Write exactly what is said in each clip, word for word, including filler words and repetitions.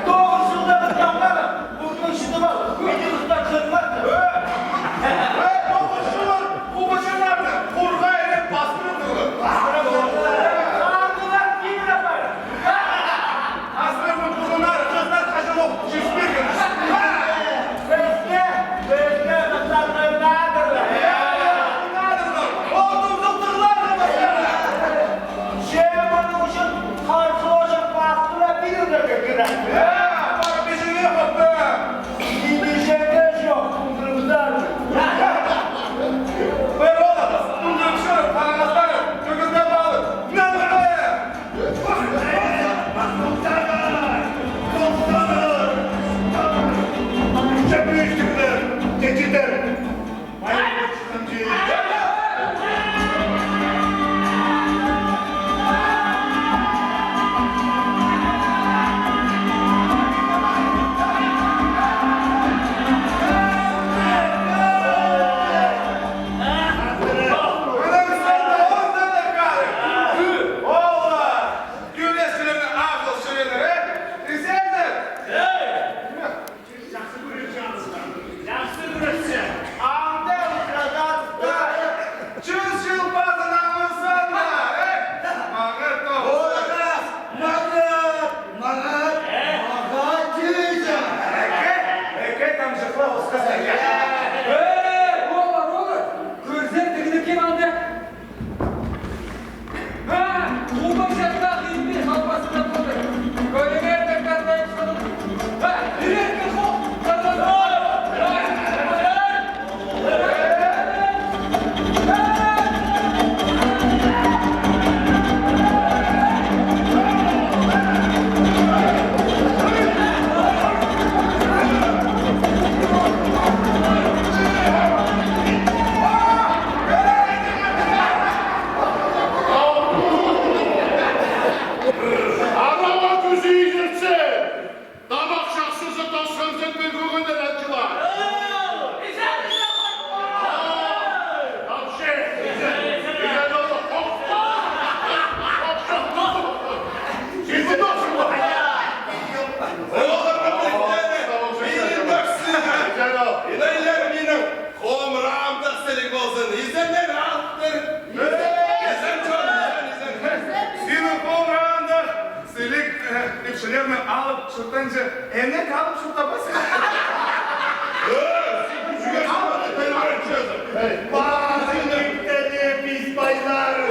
Тоғыс чылда пір таңнар, пурнын читіп ал, мин устап чырмаспын. Э, э, тоғыс чылын хубаҷаңнарны хурғайны пастырып турғын. Пастырып турғын. Ханнар киліп апар. Азырғы пуруннар хыздар хаҷан ох чӧс пирген. Піске, піске хыздар хыйнадырлар. Хыйнадырлар. Ол тузуғ тырлар. Че мының ӱчӱн харсылаҷаң пастыра пирерге кирек. Э, пар пиҷеңе хопты. Пиҷеңе чох, тундырымдар. Пар олар, тундырымчылар, парағастары, кӧгізде палып. Нәдір бе? Чахсы кӧрче, Арслан. Чахсы кӧрче. Анда ытырғанда, чӱс чыл пазын аңырзаң даа, э? Маңат тоғыс. Олғас, маңат, маңат, э? Маңат тиҷең. Эке, эке тамҷыхла осхас. Э, олар, олар. Кӧрзең, тігіні кем анда? Аралар кӱзі изерсе, тамах чахсызы тосханзар пір кӧгеннер атчылар. Вообще, Инайлар минің хомырам тас сіліг ползын. Изеннер алтыр. Изен чон, изен, изен. Синің хомыраңда сіліг, э, ипчілерні алып чуртанҷа, эңе алып чуртабас. Э, син кӱзіге салады, пелбенчезі. Эй, пазының тәне пис байлары.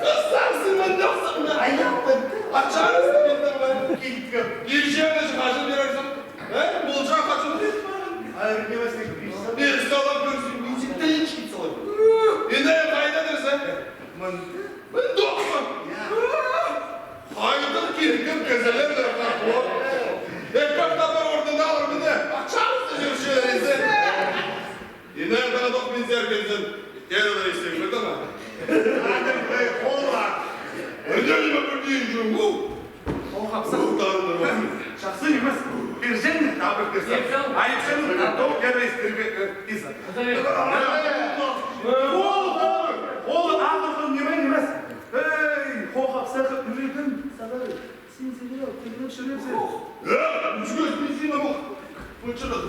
Хызарсың, мындағсың. Аяппын. Ачарсың, мындағ. Килкіп. Киржені хаҷан пирерзің? Э, полҷаң хаҷан пирерзің? Айыр не васник пирсем. Пир салам пирсем, мин сен тайынчы кит салам. Инай, хайда пирсем? Мын. Мындағ. Я. Хайдағ килкіп кізілер дір, хо. Экпек табар орнында алар, мына. Ачарсың, чӧрчелер, изе. Инай, тағдох мин сер килзін, тері ле истең, пілдің ме? Адым, э, холлар. Ӧдең ме пілдең чоң, ол? Ол хапсах. Ол тағдыр ол. Чахсы нимес. Пирҷеңні табыр пирзе. Айыпчының тартып, тері истерге, э, иза. Ол, ол, ол ағырған ниме нимес. Эй, хо хапсах, ӱредім, сағар. Син сидір ал, киліп чӧрерзің. Э, ӱчӱгес, мин сині мох. Пылчырдың.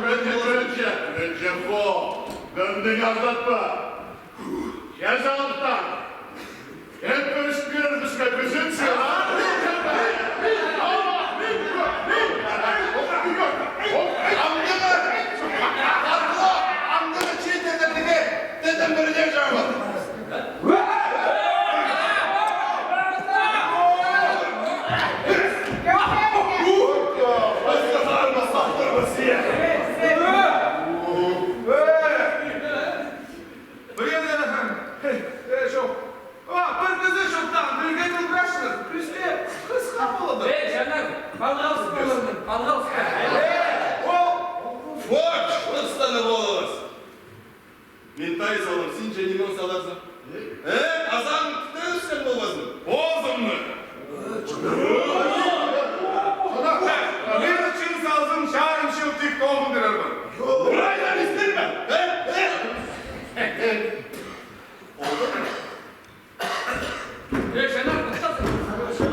Пілче, пілче, пілче, хо. Мындағ ардатпа. Язалыптан. Эт піріс пирер бізге пізінсе. Андыны, андыны чиит тедемнеге, тедем пірдее чағыл. Пір кізі чоохтаан, пірге кӧбірек, пісте хысха полады. Эй, чаннар, палғалыс полыңар, палғалыс. Эй, ол. Вот, хыстаны полыңар. Мин тай салам, син че нимең саларзың? Э, азан кӱтӧзін полбазың? Позымны. Мин чын салзам, чарым чыл тик тоғын пирербін. Урайдан истербін. Э, э. Э, чаннар, тыхтазың.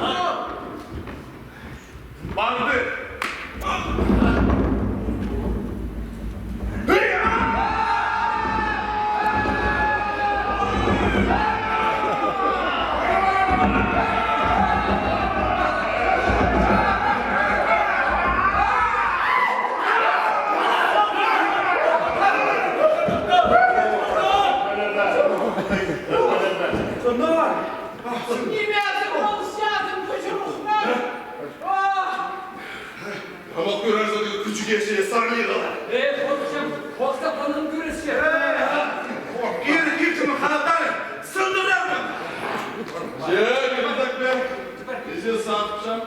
Кӧрчезің,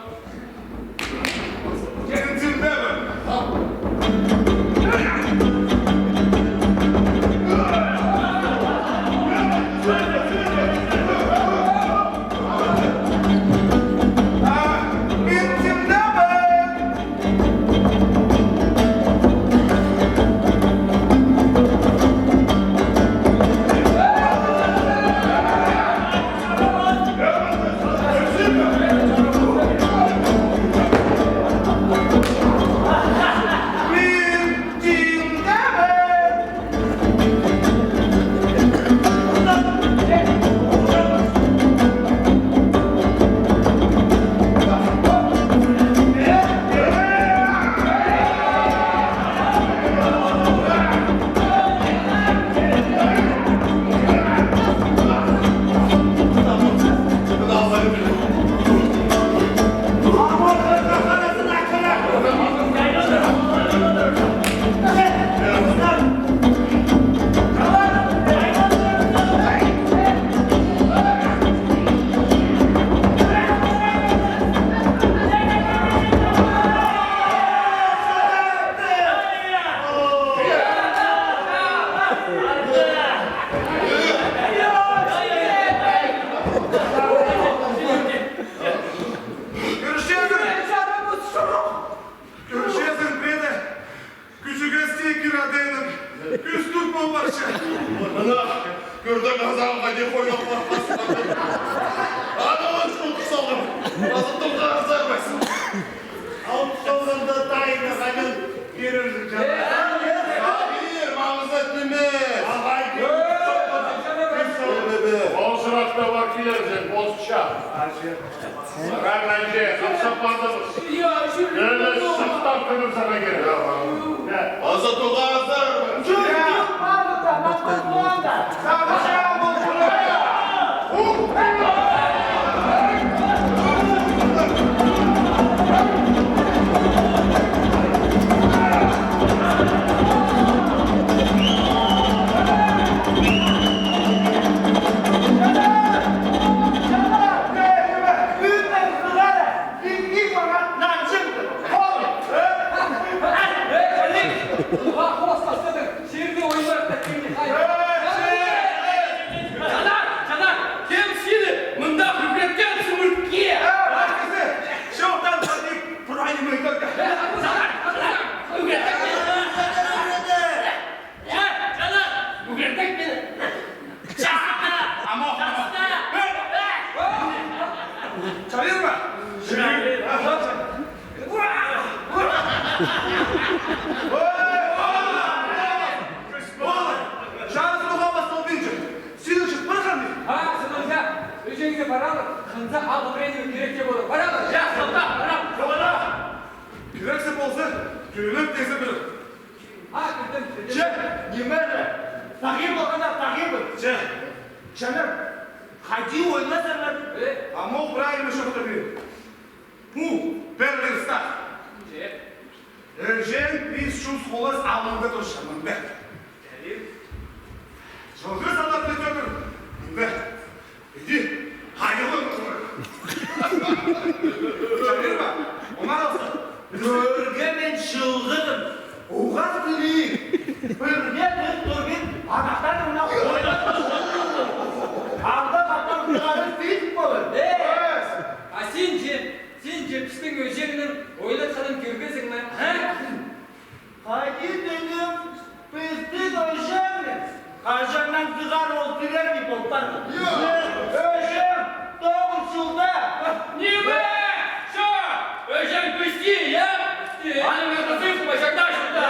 кӧрчезің, педе, кӱзігесте кирі адайның кӱстӱк пол парча. Мына, кӧрдің, азағға дее хойнап парбас. Аны он шутка салдым. Азы тоғызар. Алып салғанда тайны хайдағ кирі чана. Сағир, мағызат нимес. Ағай, кӧр. Ол шырахта пар килер сен, позыча. Сағар нанҷа, хапсап пардыбыс. Ӧлі сыхтап кіріп сағаа кирек. Азы тоғызар. Ей, Халид! Уғаа хос тастадың, чирде ойнап та килді, хай. Чанар, Чанар, кем сині мында ӱгреткен сӱміртке? Чоохтан садик, прайымай только. Чанар, Чанар, ӱгреткен. Че, Чанар, ӱгреткен мені. Ча! Амох, амох. Чабир ма? Чабир. Чанзын уғаа пасталбинча. Синің чыт парған ма? А, сынынҷа. Ӱзеңге паралар. Хынза алғым рейдіме кирекке полар. Паралар. Я, сылтаа, парам. Кирексе полза, тӧлеп тезі пір. А, кірдім, кірдім. Че, ниме ле? Сағир полғанда сағир пір. Че. Чанар, хайди ойлазарлар? Э? Амох прайымай чоохтап пирем. Ну, пір верстак. Че. Ӧҷең пис чӱс холас алнында турча, мында. Чалир. Чылғы садап не тӧтір, мында. Иди, хайылың. Чабир ма? Омар алза. Кӧргем мин чылғыдым. Уғаа килі. Пірге тіс турбин, анахтар мына хойнап. Алда хатан хығары сидік полар. Э! А син че, син че пістің ӧҷеңнің ойлатханын кӧргезің ме? А? Хайди тидім, пістің ӧҷеңнің хаҷаннаң сығар ол тирер дее пол парған. Ӧҷең тоғыс чылда. Ниме? Че, ӧҷең пісті, я? Пісті. Аны мен хызых па, чаңда чылда.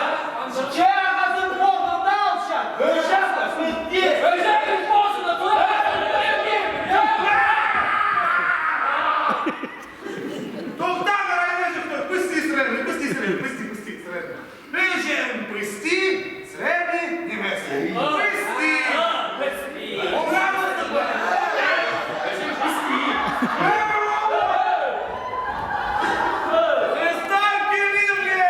Че, ағазын позында алча. Ӧҷең пісті. Ӧҷең позында, тура. Тохтаңар, айманҷыхтар, пісті сірерні, пісті сірерні, пісті, пісті сірерні. Ӧҷең пісті, сірерні нимес. Пісті! Пісті! Оңнамыстың ба? Ӧҷең пісті! Христос кирилге!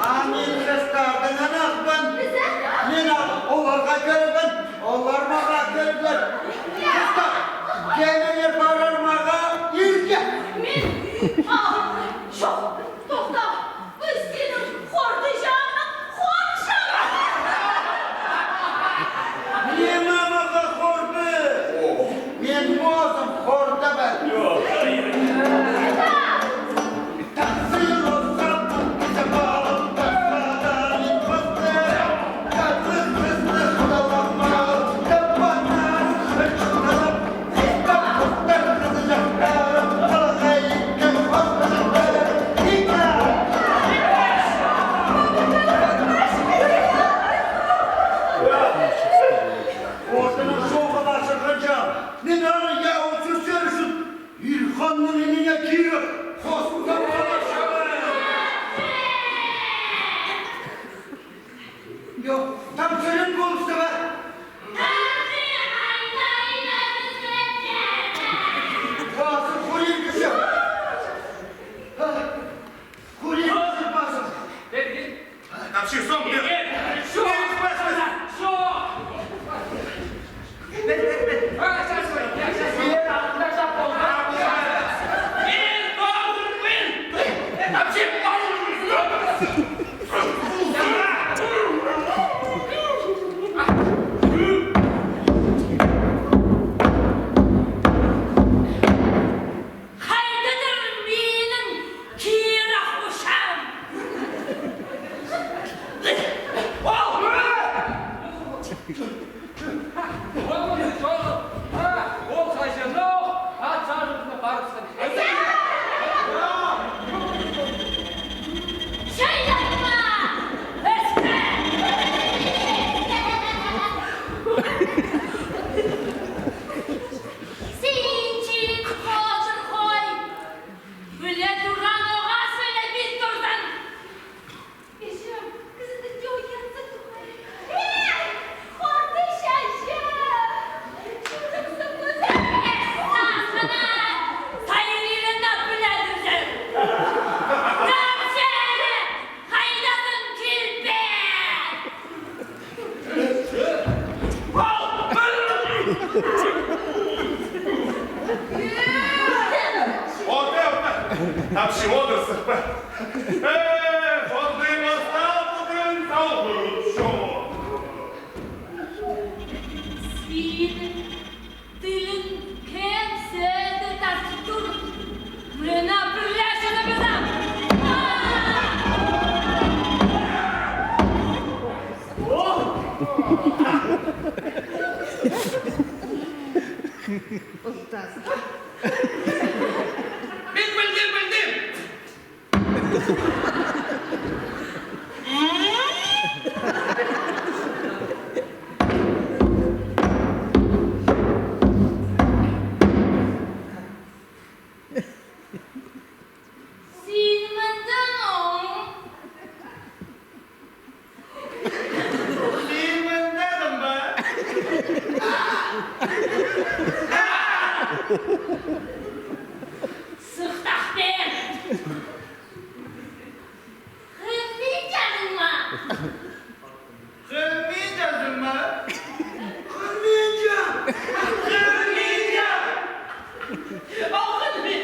А мин хыстарнаң анахпын. Мин ағыл оларға кӧрбін, олар мағаа кӧрділер. Хыстар, кемеңер парар мағаа ирге. Мин, а, чох, тохта, піс синің хордыҷаңнаң хорыхчабыс. Ниме мағаа хорды? Мин позым хордабын. Ортаның шоғы ларчырғанча, мин аны я отсутствие ӱчӱн Ир ханның иніне киріп, хостап аларчабыс. Йо, там сӧлет полысты ба? Пазы хурин кізі. Хурин кізі пазы. Тапчи сом бир. Хайдадыр минің кирі хушам. Ол, ол, ол хайзенох, ат сарызына барыпсың. Чайлатпа! Ӧске! Синчик, хозыр хой! Піле турған оғаа сӧлебин турзың! Кізі тіпче уятса тухай. Эй, хорды чаҷа! Чудың сымызы! Сағына! Сайын илін ап піледірзің! Тапча! Хайдазың килбе! Ота, ота. Тапчи одыр сыхпа. Э, хондый мастап пудың салғырып чоғ. Синің тілің кем сӧді тартып тур. Мына пірле чыдабызам. Мин пілдім, пілдім. Син мында ноң. Син мында дым ба? Сыхтах пеер. Хынминчазың ма? Хынминчазың ма? Хынминча! Хынминча! Ол хынмин!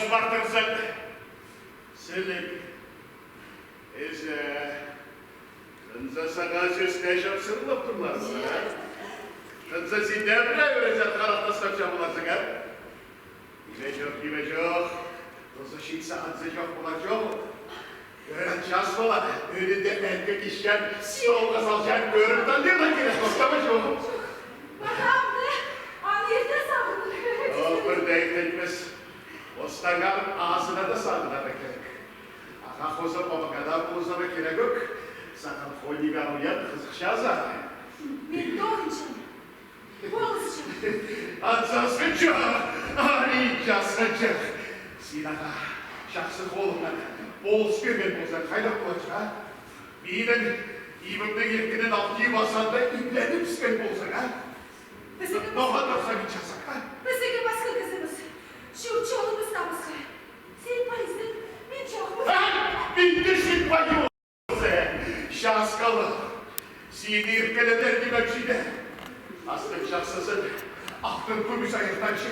Партырзаң, сіліг. Ізе, хынза саңа сӧске чапсырлап турлар, а? Хынза син дее пірее ӧрезе харахтастап чабыларзың, а? Ниме чох, ниме чох. Туза читсе, анзы чох полар чох. Ӧрін час пала, ӧӧнінде ӧңкі кисчең, столға салчаң, кӧріп таллирға кирек, хостама чох. Махамды, аны иртен сағынып. Ол пір дее иртенмес. Остаңар азына даа сағынарға кирек. Ағаа хоза пабаға даа полызарға кирек ӧк. Сағам хонигар уян хызыхчаза. Мин тоғынчам. Полысчам. Анзы асхынчах, ай, часхынчах. Син ағаа чахсы холыңнаң полыс пирген ползаң, хайдағ поларҷых, а? Минің ибімнің иркінін алтии пазында ибленіп іскен ползаң, а? Пісігі... Ноға турза мин чазам, а? Пісігі пасха кізібіс. Чурт чолыбыс табысха. Син пайзың, мин чоғым. А, мин дее син пайым. Часкалығ. Сині иркелетер ниме чиде. Астың чахсызын алтын кӱмӱс айыртанча,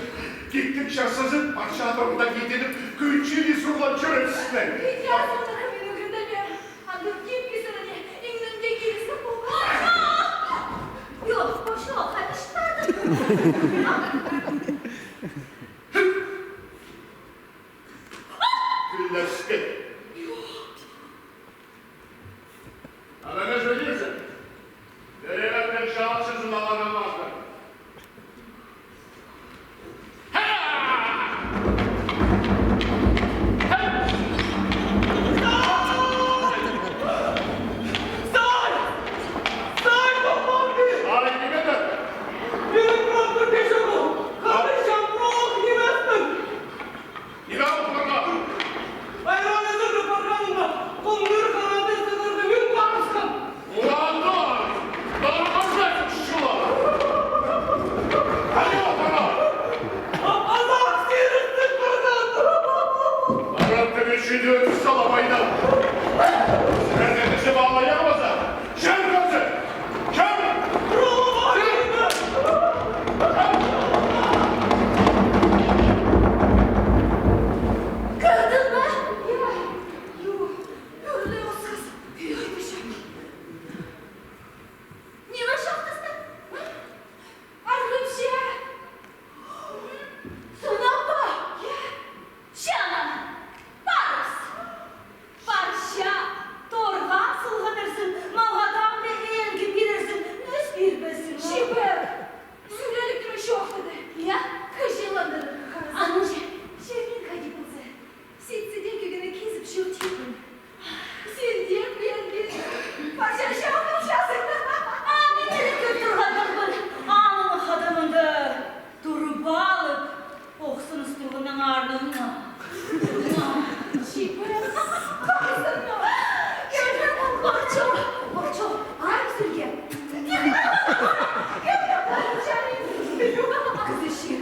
киттің чахсызын парча турында кидініп, кӱн чіли сурлап чӧрерзің. Ит язығны кім ӱгретер? Андағ кип кизеріне иңнінде килісіп полбас. Йох, пошла, хатыштады. Кӱллескен. Ана не чӧрзің? Дерегеннің чалчызын аларға барды. Ай, ниме дее? Минің просто кече бол. Хатырчам, прох нимеспін. Ниме ол парған? Айран ізерге парғанымда, Қоңыр Харада сығарға мин парысхам. Уладай, парғаза чула. Хайда парған? Азах сирістіг парған. Парған кӱмӱс чӱдӧк салабайда. Сірерні кізі паалай албаза. Чӧр хазыр! Чӧр! Кірдің бе? Йо, йо, пӧрле осхас. Ниме чоохтастың? Арғымҷы. Сынап па? Чана, парыс. Парча, торға сылғанарзың, мағаа тағ даа ӧңкі пирерзің, нӧс пирбессің. Чибер! Сӱрелік ниме чоохтады. Я? Кізі чыландырарға харазы. Анҷа. Чирнең хайди полза. Ситседе кӧгені кизіп чӧрчетпін. Син дее пеер килдің. Парча чоохтапчазың. А мин іле кӧп турғандағбын. Аның хадамында турып алып, охсыныс турғаннаң арнымна. Чибер. Вахчо, вахчо, арым сірге. Кізі чир.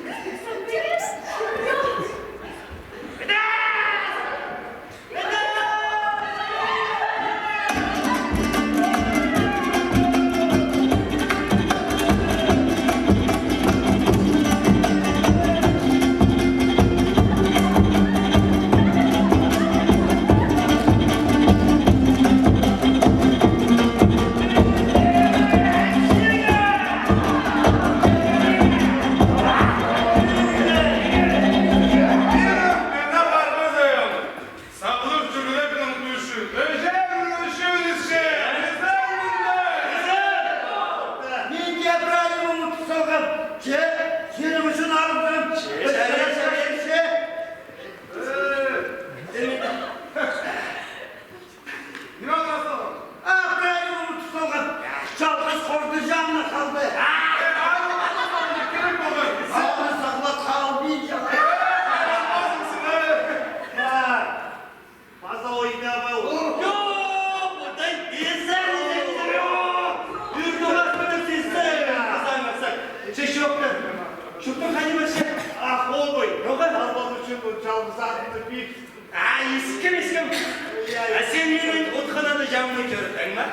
Саблығ чӱрегімнің ӱчӱн, ӧҷем ӱчӱн ісчем. Мин дее прайымны утып салғам. Че, сенің ӱчӱн арығам. Че, че, че, че. Э, ниме полған? А, прайымны утып салғам. Чалғыс хорды чанына халды. Алны сағлап халбин чалғам. Паза ойнап ал. Чох, отай. Изер, изер, изер. Ӱрді бастырып сизер. Паза аңарсаң. Че чоохтар. Чуртың хайди парча? Ах, обой. Ноға? Албан ӱчӱн чалғыс атымны пир. А, искем, искем. А син минің утхананы чамны кӧрдің ме?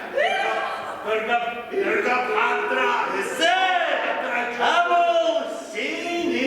Кӧргем, кӧргем, атыра. Изер. Абыл, сині.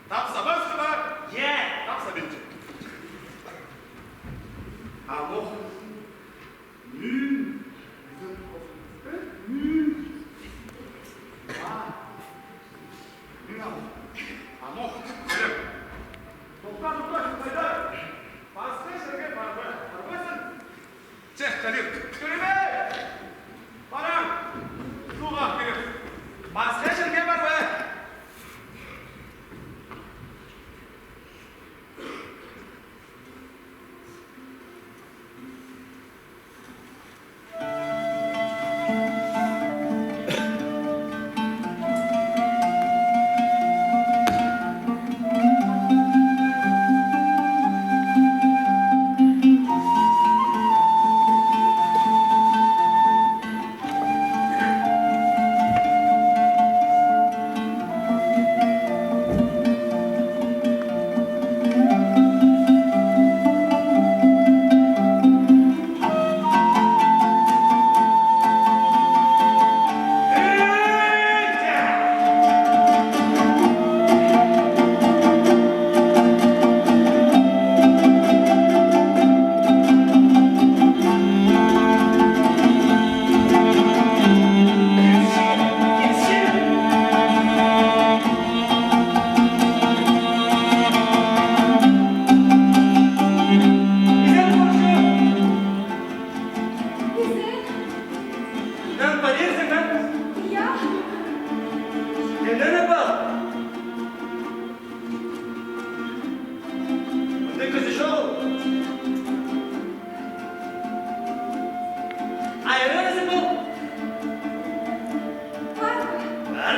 Тапсабасха ба? Е, тапсабинчам. Амох. Мин. Мин. А. Мин Амох. Амох. Кӧрем. Тохта, тохта, хайда? Пасха чирге парба. Парбассың? Че, Кадир, кӧрем бе? Парам. Суға кирем. Пасха чирге парба. Изен, парирзың, а? Я. Андағ кізі чоғыл. Айран ізі пол. Пар. Пар.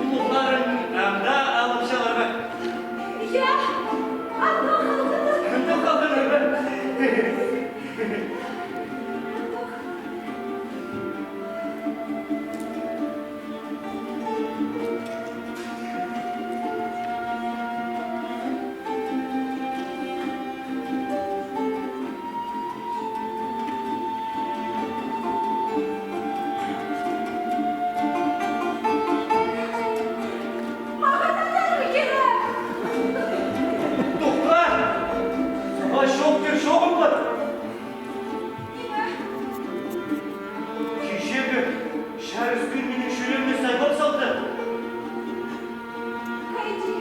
Улуғларың анда алып чалар ба? Я, анда халғаннар. Анда халғаннар ба? Мағаа тартарға кирек. Тохта! Сағаа чоохтир чоғыл ба? Ниме? Кичеге чарыс кӱн минің чӱреемні сайлап салды. Хайди?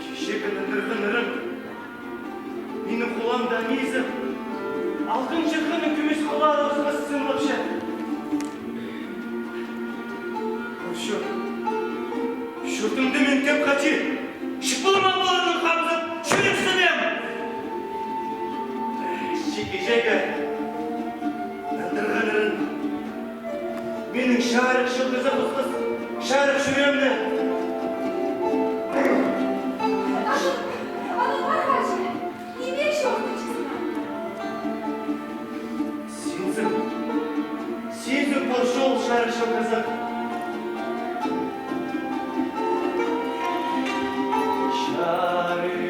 Кичеге нандырған ырың минің холам даа мизі, алтын чырғыны кӱмӱс хылаа ырысха сынлапча. Чуртымды мин кӧп хати, чыпылым албаларның хабызып, чӱрексінем. Кичеге нандырғаннарың минің чарых чылтызы хысхас, чарых чӱреемні. Аның, аның парғаҷы, ниме чоохтаҷаң? Синзің, синзің пу чол чарых чылтызы. Чарых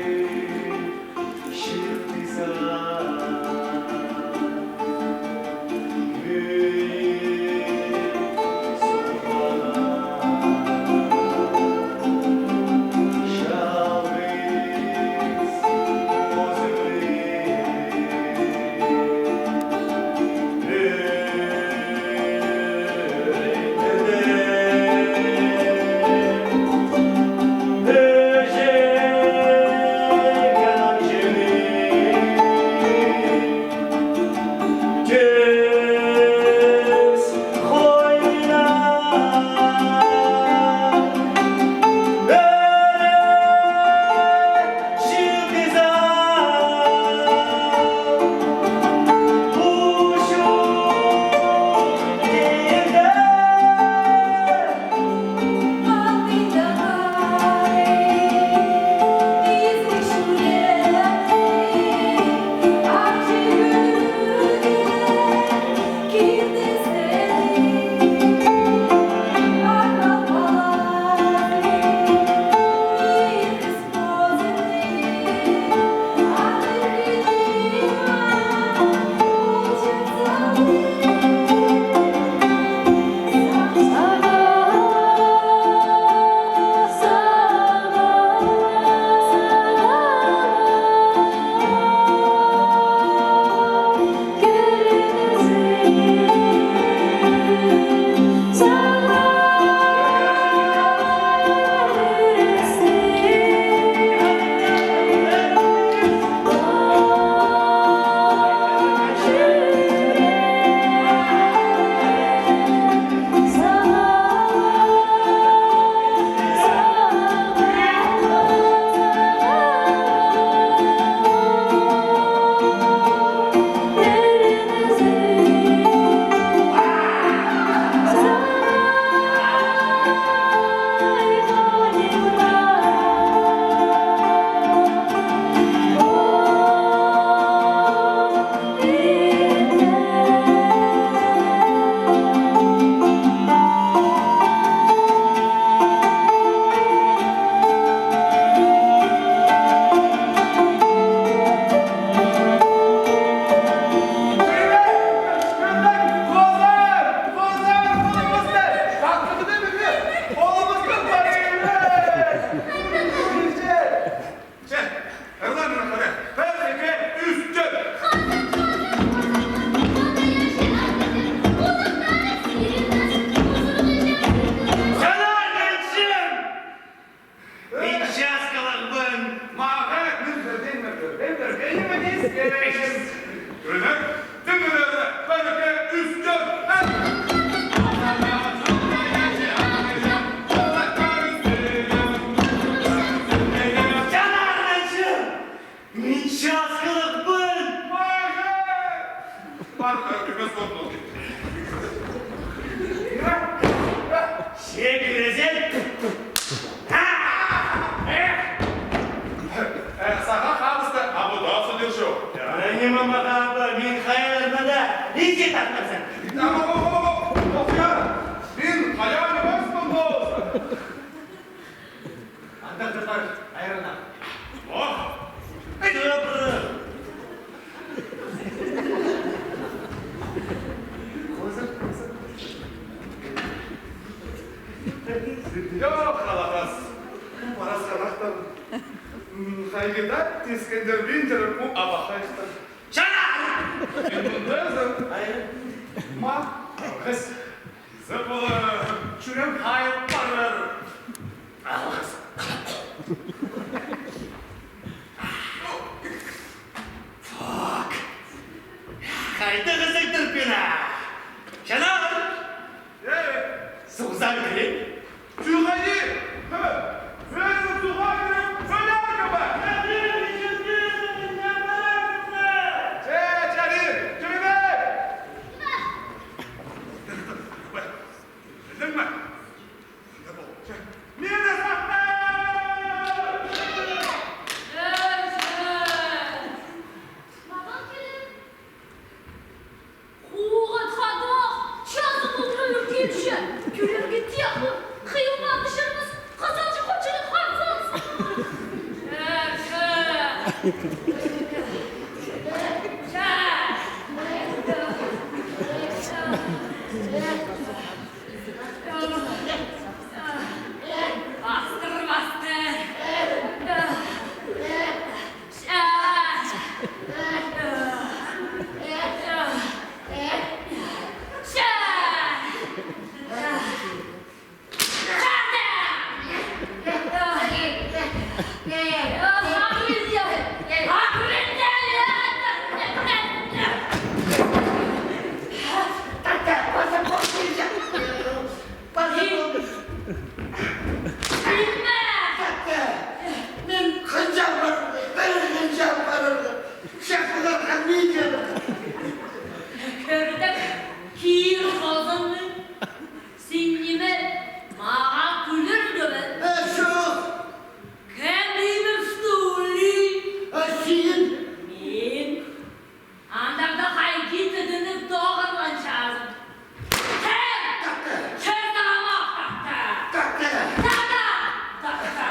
Че, ырғаңны хада. Пір, ікі, ӱс, тӧрт. Чанар, мин чім? Мин часкалығбын. Мағаа мин пірдеңе, пірдеңе, пірдеңе кискен. Ӱнір, тӱгілері, пір, ікі, ӱс, тӧрт, пір. Чанарнычы! Мин часкалығбын! Мағаа! Пар, ӧкіме сордым. Че кӱрезен! Э, сағаа хабысты, абу даа сылдыр чох. Ниме мағаа абу, мин хайран да, изи тартарзың. Мин хайран нимеспін полза. Андағ тартар, хайран. Ох! Ай, тыпыры! Йох, алағас. Пу парасханахтар. Хайди даа тискендірбинчелер пу абахайыхтар. Чана! Син мындазың. Ай. Ма, алғыс. Забыла. Чӱреем хайып парар. Алғыс. Фак. Хайдағ ызыхтар пина. Чана! Э, суғзар кирек. Суғ хайди? Хы, ӧӧн суғ кирек, ӧӧн арба. Че, чарир, Мин хынчам парарға, хынчам парарға. Шахталарға мин кирем. Кӧрдік, кир хозанны. Син ниме, мағаа кӱлерге бе? Э, чох. Кӧмейме, что ли? А син? Мин. Андағда хайди тігініп тоғынған чазым. Кем? Тахта. Чертағама тахта. Тахта. Тахта. Тахта.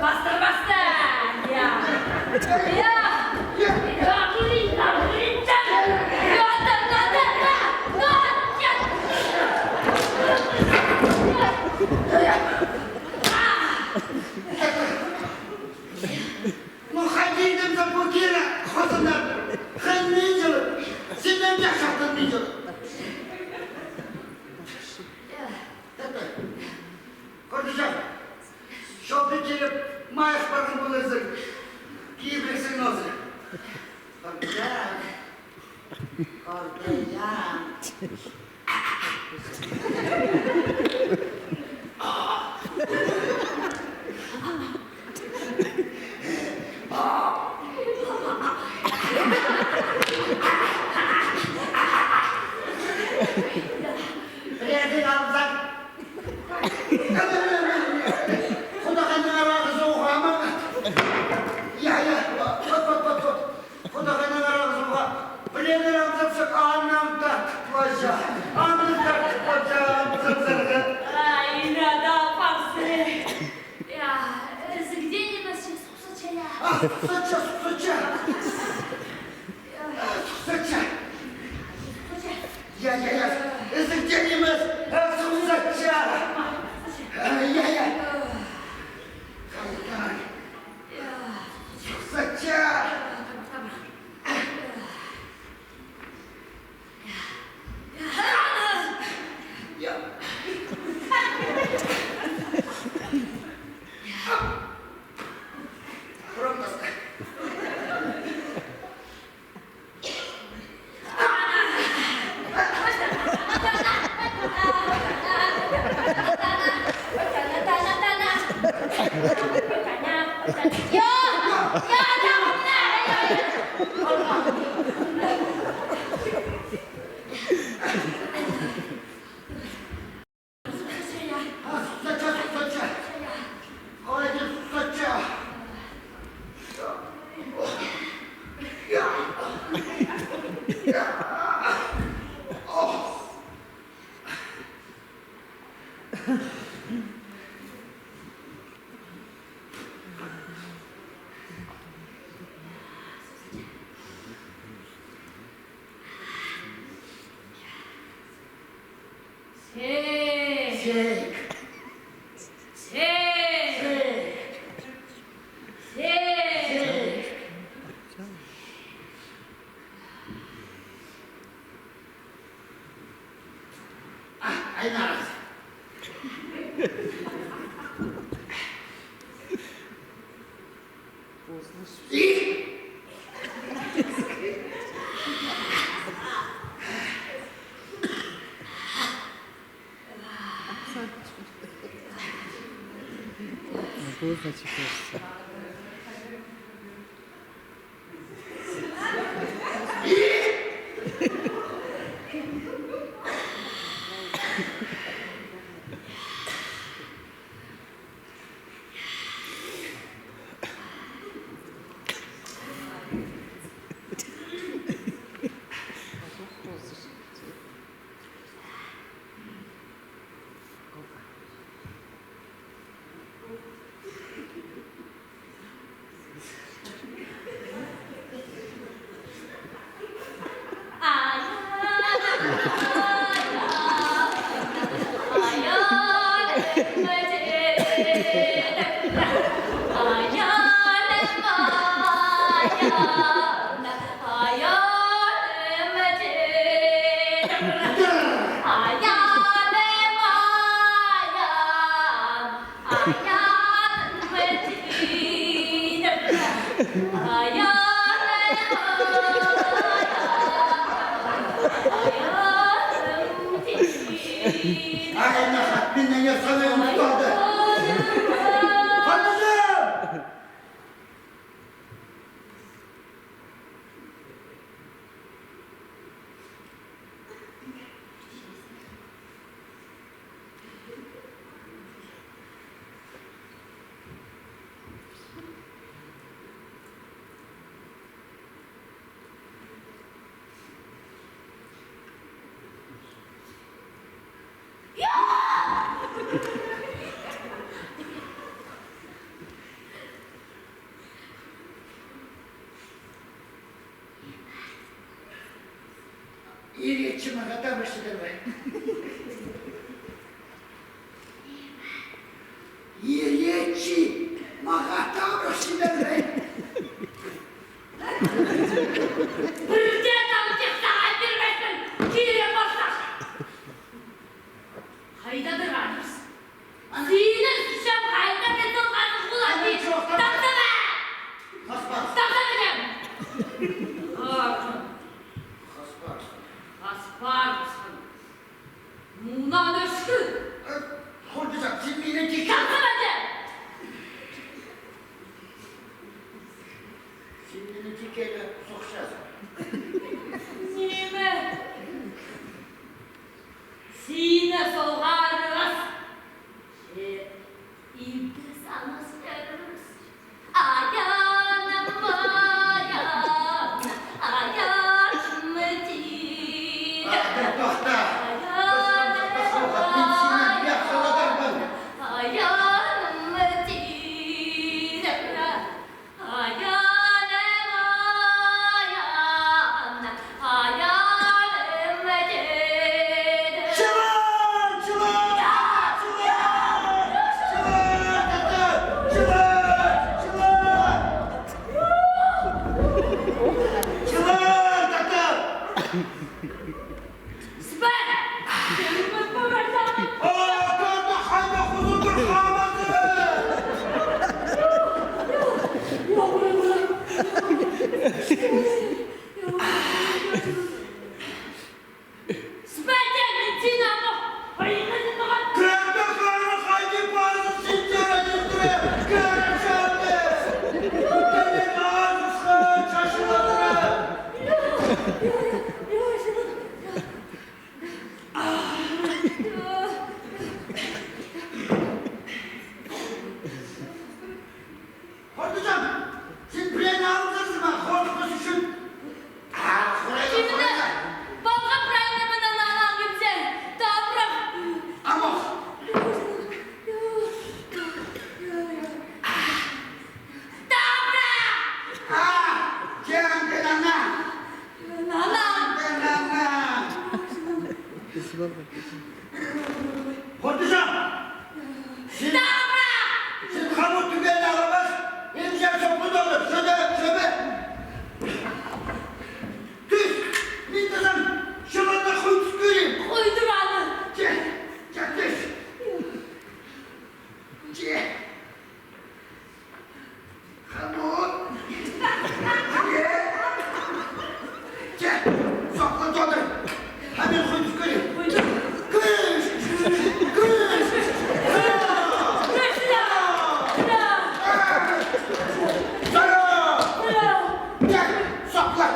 Пастыр, пастыр! Я! Я! Я! Ну, хайди дем за пу кирі, хозаннар, хынминчелер, синнең дее чахтанминчелер. Көрдіҷең, чолда киліп, майых парған поларзың, кибірсің ноозы. Көрдіҷең. Көрдіҷең. Пірдеезін алзаң. Худағайның арағы суғ ама. Я, я, вот, вот, вот, вот. Худағайның арағы суғ. Пірдеезін алзаң, анаң тартып алҷаң. Анаң тартып алҷаң, сынзарға. Ай, инада парсы. Я, ізігде нимес, сухсача, я. А, сухсача, сухсача. Сухсача. Я, я, я. Ізігде нимес, а, сухсача. А, я, я. Хайдаң. Сухсача. Сек. Сек. Сек. Сек. Сек. А, айнарас. Мағаа табырах чидер бе? Иречи, мағаа табырах чидер бе? Пірдее там тек сағаа пирбеспін, кире парсах. Хайдадыр адыбыс. Сині сӱсчем, хайда пен солғазы пулар. Ана, чох, там. Тапсама! Хаспар. Тапсама дем. Артын. Хаспар. Хаспарбысхан. Мунаң ӧскі. Э, Хурджан, син мині тик... Тапсама дем. Син мині тикке сохчазың. Ниме? Сині соғарығас. Че, ибде санас пирербіс. Аяным, аяным, аяным тире. А, тохта. Аяным, пас, пас, пас, пас, пас, мин сині пеер халадарбын. Аяным тире. Аяным, аяным, аяным тире. Чылан! Чылан! Чылан! Чылан, татар! Чылан! Чылан! Чылан, татар! Сібер! Сібер! О, кӧрді, хайда хузур пір хамазы! Сібер, мин сині ама! Кӧрді, хайда хайди пазы синдер, кӧріп чалды! Кӧріп азысхан чашыладыра! Хурджан, син пірее алынзар ма, хорыспас ӱчӱн? А, хурай, хурай. Палғап прайны мына нанан килзе, табырах. Амох. Табырах! А, чаңды нана. Нана. Чаңды нана. Хурджан! Син, табырах! Син хамут тӱгені алабас, мин чаа сопы тоғыр, сӧде, сӧде. Тӱс, мин тізем, чыланны хой тӱс кӧрем. Хой тур аны. Че, че, тӱс. Че. Хамут! Че! Че! Сохла тоғыр! Хамут хой тӱс кӧрем! Кӱш! Кӱш! Здорово! Че! Сохла!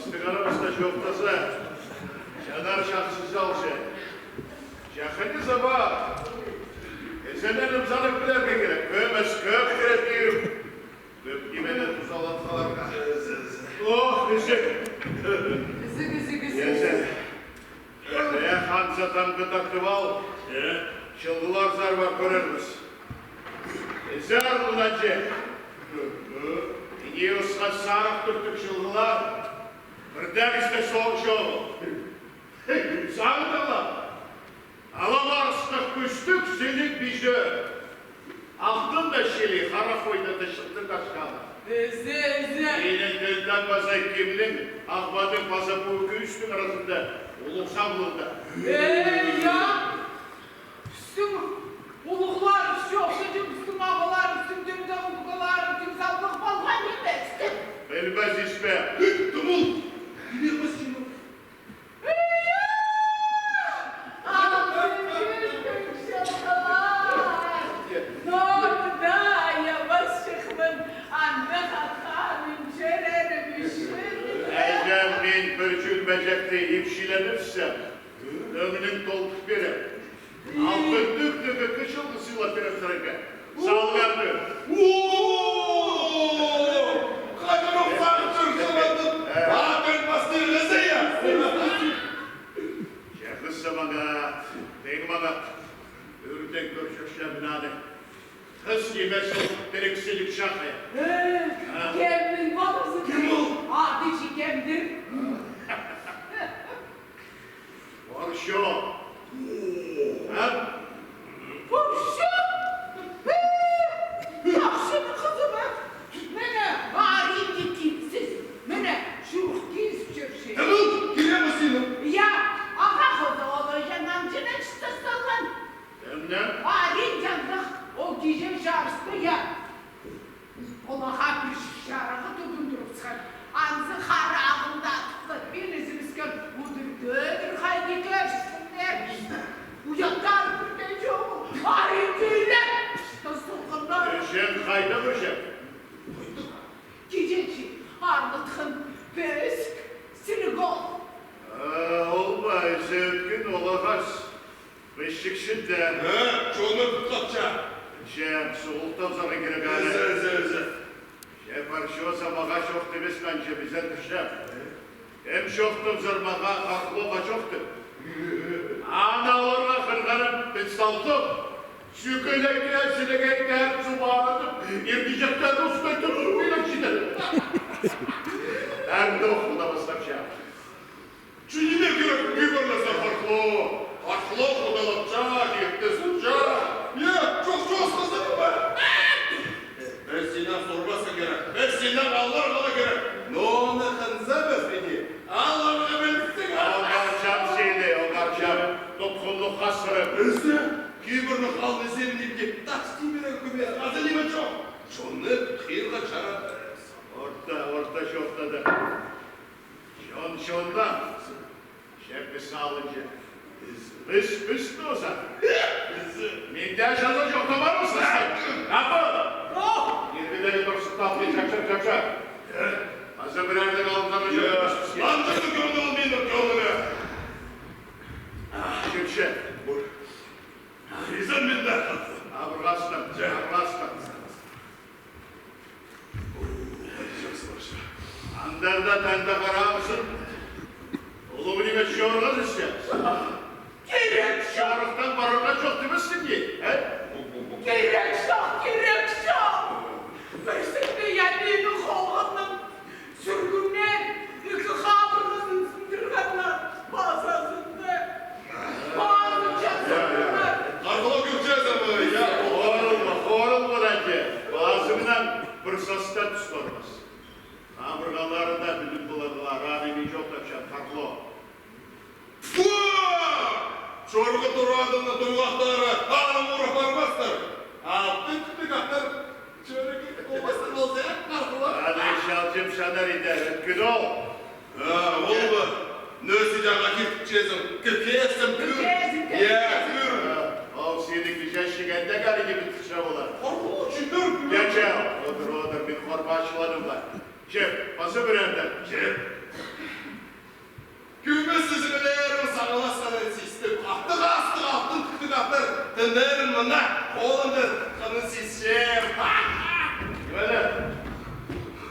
Сығарыбысты чоохтаза, чанар чахсы чалча. Чахынҷы саба. Ізеннерім санап пілерге кирек. Кӧмес кӧп кирек. Кӧп нимені тузалатхаларға. Ох, ізік. Ізік, ізік, ізік. Ізік. Эх, анза тамғы тартып ал. Э? Чылғылар сар пар, кӧрербіс. Ізер, Лунаҷы. Ине усха сарығ туртып чылғылар. Пірдеезі дее соо чоғыл. Сағынчалар. Ала парыстығ кӱстіг сіліг пиҷе. Алтын даа чіли, хара хойны даа чыхтыр ташханы. Ізі, ізі. Синің тілдең паза кемнің, Ағбанның паза пу кӱстің аразында улуғ саблығ даа? Ей, я! Пістің улуғлар чох, пістің ағалар, пістің тӧрт ағалар, тим саблығ полған нимес. Пілбес ис пе? Тымыл! Пілбес ис пе? Іҷем, мин пір чӱн пеҷекті ипчіленібіссем, ӧңнің толдыр пирем. Алтын тӱктіг ікі чылғы сыйлап пирем сірерге. Салғанды. О! Хайдағ сағынчаң сағынып, атын пастырғызы, я. Че хыс маңат, тың маңат. Ӧрдең кӧрчем мин аны. Хыс нимес, ол тірік сіліг чахай. Э, а? Кемнің палазы? Кем ол? Ады чи кемдір? Порчо. А? Порчо? Э, чахсы хызы ба? Міне, пар иди китсіз. Міне, чурых кизіп чӧрче. Кем ол? Кирем синің? Я, ағаа хоза олай жаннан чынын чыста салған. Кемнең? Пар иди андағ, ол киҷе чарысты, я. Олаға пір чарығы тудындырыбысхан. Анзы хара ағылда атып, пин ізібіскен удур-тӧдір хайди кӧрчезің. Уяттар пірдее чоғыл. Ай, тӧлеп, что сылғаннар. Сен хайда кӧрчең? Киҷе чи арғытхан пӧзік сіліг ол. А, ол ба, ізі ӧткін, ол ағас. Пічікчі дее. Э, чоны пӱт хапча. Че, суғыл тапсарға кирек аны. Ізі, ізі, ізі. Че, Порчо, сабаға чох тимес, анҷа пізе тӱсче. Эм чох тапсар, мағаа Хархлоға чох тіп. Аны аларға хырғанып, піт салдым. Сӱкілейді, сілігейді, эр субарытып, иргіҷектерді устайтып, сӱкілек читір. Эр тохына пастапча. Чӱніне кирек, кибірлесе Хархло. Хархло худалапча, иртес утча. Е, чох, чох, хызыры ба? Піс синең сурбасха кирек, піс синең аларға ла кирек. Но аны хынза піс піди аларға пілдістіг. Оңарчам сині, оңарчам. Тупхунлығ хасыры. Ізі, кибірліг халны сен нимге тас тимірек кӱмес, азы ниме чох. Чонны хыйға чаратырбыс. Орта, орта чоохтады. Чон чоннаң. Чеппес алынҷа. Піс, піс, піс тооза. Мин дее чаза чох табарбыс. Апа! О! Иргідегі турсыхтап, чапча, чапча. Азы пірернің алыннар чапча. Анҷаны кӧрді ол минің кӧңілі. Чепче. Изен мин дее. Абырғастым, абырғастым. Андарда танда харабызын. Улуғ ниме чорға тӱссе. Кирек чох. Чорыхтаң парарға чох тимессің ни, э? Кирек чох, кирек чох. Пірсінде я минің холғымның сӱргіннер, ікі хабырғазын сындырғаннар, пазазында. Пазын чазырғаннар. Хархло кӧрчезің бе, я? Хорылма, хорылма, даа. Пазыңнаң пір саста тӱс парбас. Хабырғаларында піліп поларлар, аны мин чоохтапчам, Хархло. Фу! Чорғы турадыңның туйғахтары, аны урап парбастар. Алтын тӱктіг аттар чӧріп полбастар полза, Хархло. Аны чалҷым чанар иде, ӧткін ол. А, ол ба? Нӧсі чаңа киртікчезің, кіркезің, кӱр. Кіркезің, я, кіркезің. Кӱр. А, ол синің кічіҷек андағ ары ниме тіпче олар. Хархло, чӱндір. Я, че, одыр, одыр, мин хорбаачыланым ба. Чеп, паза пірерде. Чеп. Мына, мына, олымды, ханы сисчем. Ниме?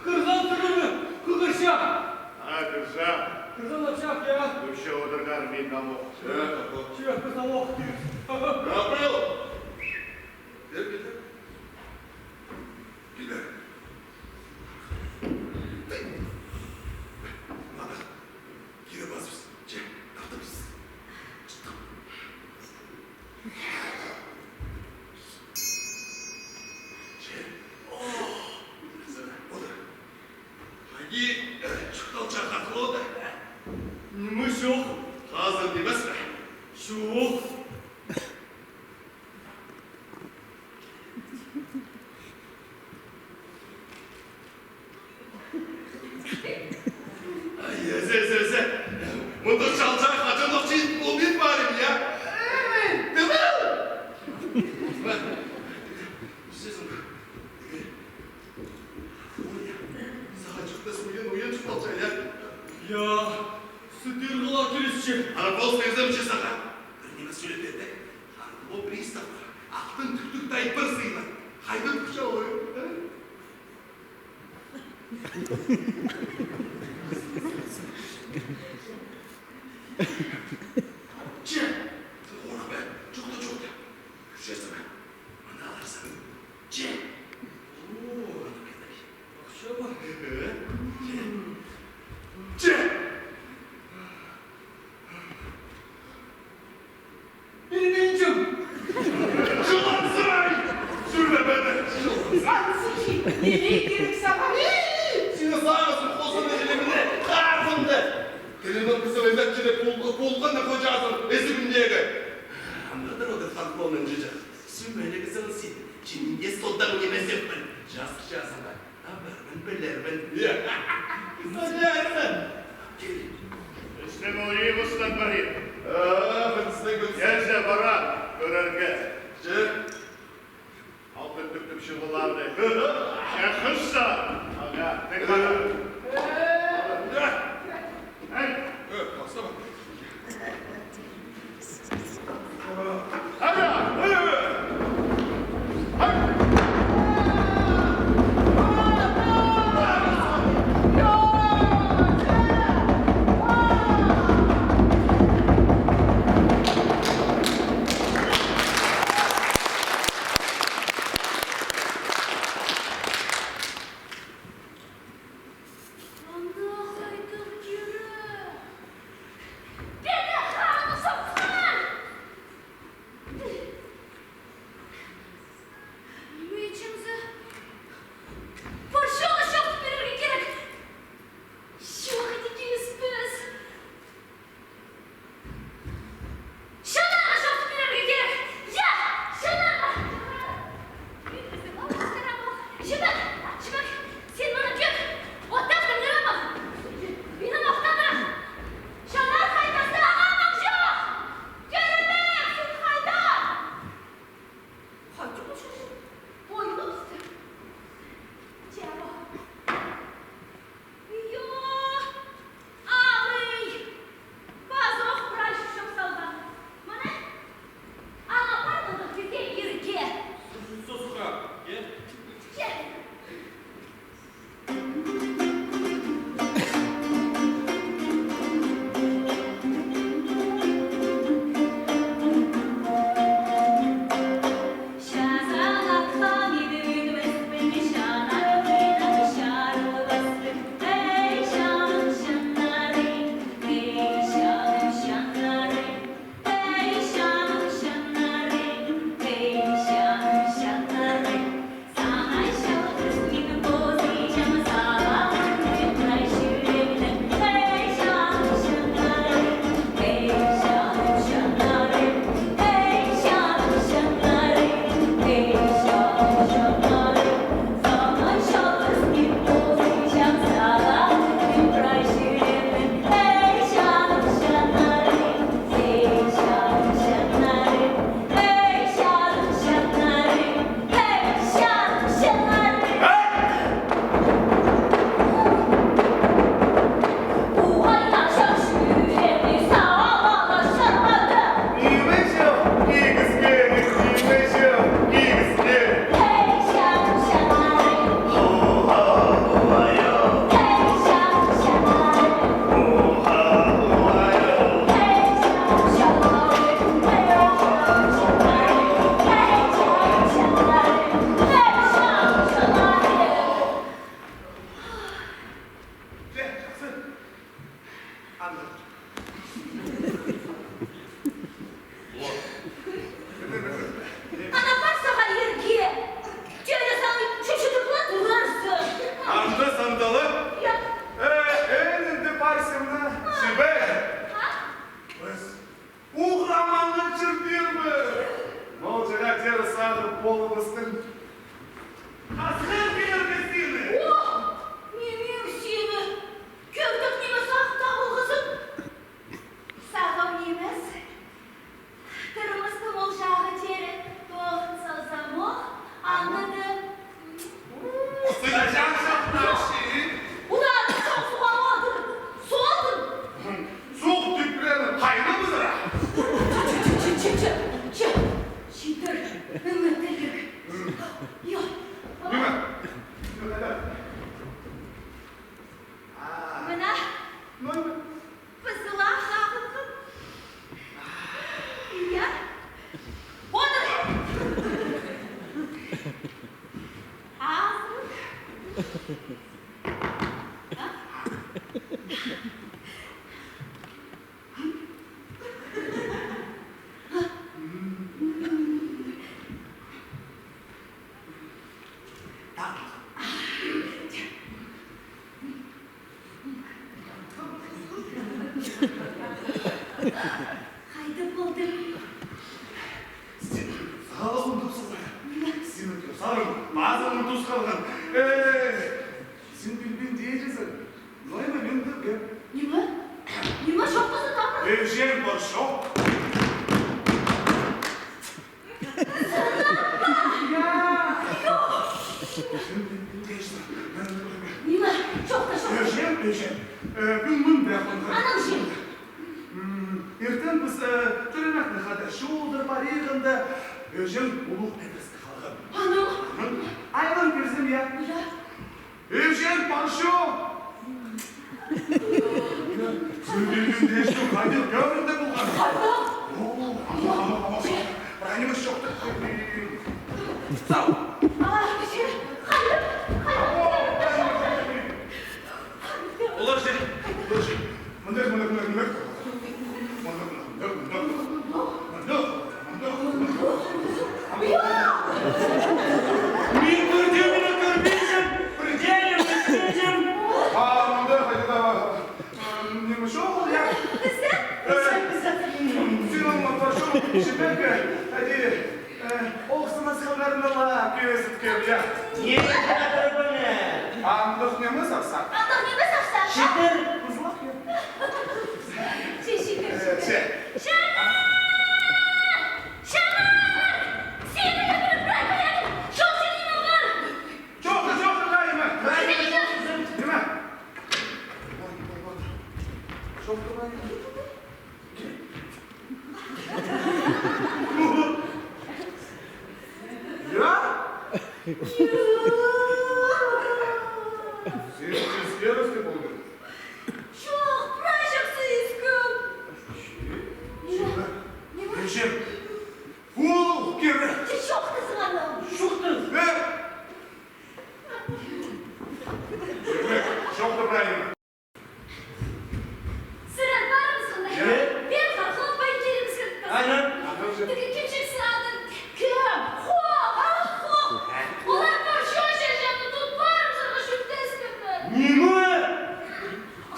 Кырзан сырыны, кығырча. А, кырза. Кырзан апчах, я. Вообще одырғар, мин тамох. Че, кырза ох. Гаврил! Кел, кел, кел. Кел бер. Мына, кире пазыбыс. Че, таптыбыс. Че. О, одыр. Хайди, э, чурталча хатылоды? Ниме чох? Хазыр нимес пе? Чох. Ай, зе, зе, зе. Мында чалча хаҷанох чиит полбин парим, я? Эй, тымыл! Сізің. Ой, я. Сағаа чуртас уйан, уйан чурталча, я? Я, сідер хыла килісче. Ана пос тезем че сағаа. Пір ниме сӧлеп пирді. Ана пристав. Алтын тӱктӱк тай пір сыйлап. Хайда тӱкче ой, а? Че, сен хорыхпа, чоохта, чоохта. Кӱрчезің бе? Мында аларзың. Че. О, ана кізі. Ахча ба? Че. Че. Пілбинчем. Чыланзай! Сӱрме педе! Чыланзай! Ансыхи, неме кирек сағаа? Сині сағызын хозыны жилеміне харзымды. Телефон кізі ілбек чире полған на хоҷазын ізігіндегі. Амдырдыр оды фанклонның жыҷах. Сӱмелі кізі син. Чинге содам немезеппін. Жазықчазын ба? Табарбын, пілербін. Пілербін. Пістің ол иі устан парир. Пілсең, пілсең. Килзе, пара кӧрерге. Че. Алтын тӱктӱк чығыларды. Чахсы. Ага, тек пара. Эй! Ана пар сағаа ирге. Тӧрі сағаа чӱчӱдір ла турарзың. Анда сандала? Я. Э, эн інде парсымна. А. Сибе. А? Піс уғрамаң чӧрербіс. Ол чағаа тӧрі сағаа полыбыстың. Хазыр килерге сині. О, ниме сині? Кӧрдік ниме сағаа табылғазың? Сағам нимес. Тырмыстым ол чағы тӧрі тоғын салзам ох, анда даа. Сыйлаҷаң чахтапчы. Улаан чох суға одыр. Суғ одыр. Суғ тӱпленіп, хайны бызыра. Че, че, че, че, че. Читір, ниме тірлік. Йо. Ниме? Мына. Ну, пызыла хағылған. Я. Одыр. Азыр. А? Хайда полдың? Сен сағалығым тупсалар. Сенің сарың пазыңның тус халған. Э, сен пілбин дее чазың. Нойма мин пілбин. Ниме? Ниме чоохтаза табыр? Ӧҷең пар чох. Ниме? Чоохта, чоохта. Ӧҷең, ӧҷең. Э, пӱӱн мында хонған. Анаң чӧр. М, иртен піс, э, тӧремехнең хада чолдыр парирға, ӧҷең улуғ петіріске халған. Анаң? Анаң. Айлан кирзем, я? Я. Ӧҷең пар чох. Сӧлділген дээш, хайди кӧрінді полған. Хайда? О, ама, ама, ама. Прай нимес чоохтап. Сау. А, че, хайда, хайда. О, прай нимес чоохтап. Олар че, олар че. Мындағ, мындағ, мындағ, мындағ. Мындағ, мындағ, мындағ. Мындағ, мындағ, мындағ. Мин кӧргенімні кӧрбинчем, пірдеені пілбинчем. А, мындағ, хайда, а, ниме чоғыл, я? Пізі? Э, пізі, пізі. Син олар парча, чеберге, хайди, э, ох, сынас хабарны ла кӧзіткем, я. Ниме чатыр пу не? Андағ ниме сапса? Андағ ниме сапса? Читір. Пызылах, я. Че, читір, э, читір. Че. Чамар! Чамар! Сені өлтіріп, прай, прай, чоохта ниме пар? Чоохта, чоохта, прай ниме. Прай ниме, чоохта ниме. Ой, ой, ой. Чоохта прай ниме. Я? Сен ческелеске полдың. Чох, прай чахсы искем. Ниме? Ниме? Ниме? Ниме? Улуғ кирек. Че, чоохтазың аны. Чоохтазың. Э? Чоохта прай ниме. Сірер парыңзар. Е? Пеер Хархлох пай килібіскем. Ана. Тігі килҷек сырадыр. Кем? Хох, Хархлох. Олар пар, чоохтазың, тут парыңзар, чуртасканнар. Ниме?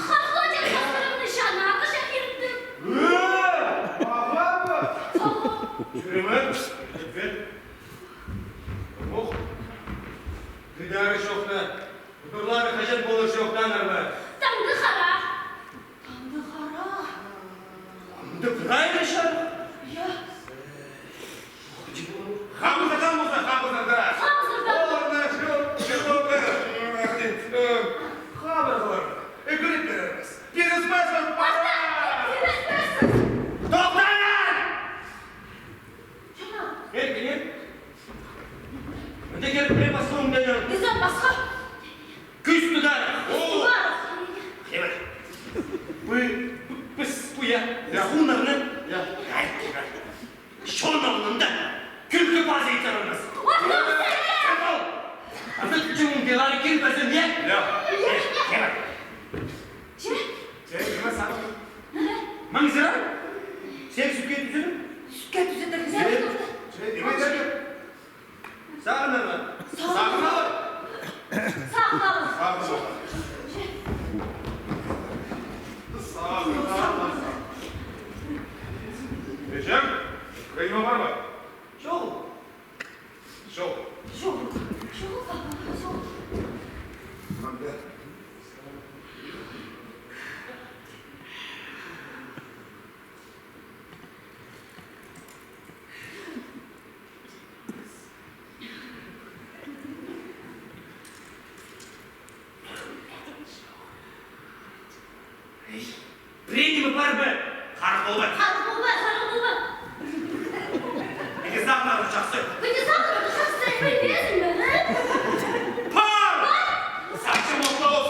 Хархлох тее пастырымны чанарға чахирыптыр. Э, ағаа ба? Ағаа. Чӱрем. Ох. Тидері чоохта. Удурлары хаҷан полар чоохтанар ба? Таңда хара. Таңда хара. Анда прай ла чарых. Я. Хабызар, хабызар, хабызар, да. Хабызар, да. Оларны чыыл, чыыл, э, хабар хабар. Э, кӧріп пирербіс. Пирербіс, пирербіс. Тохта! Пирербіс! Тохтаңар! Чана. Кел, кел. Мында кел, пірее пасха оңдайнаң. Ізен пасха. Кӱс тудар. Кӱс тудар. Хебір. Пу, пу, піс пу, я. Я. Хунарны. Я. Ай, хебір. Чон алнында кӱлкі пазы ит саларбыс. Ох, ох, ох. Анда чон дилары килбезін, я? Я. Э, хебір. Че? Че, ниме сағын? Маңзыра? Сен сӱкке тӱзедің? Сӱкке тӱзедік. Сен, сен, сен, сағынарға. Сағынарға. Сағынарға. Сағынарға. Сағынарға. Эҷем, кӧңнің пар ба? Чох. Чох. Чох. Чох, чох, чох. Пірее ниме пар ба? Харығ полбай. Харығ полбай, харығ полбай. Ікі сағынарға чахсы. Ікі сағынарға чахсы, пілбезің бе, а? Пар! Пар! Сағынчам, ол.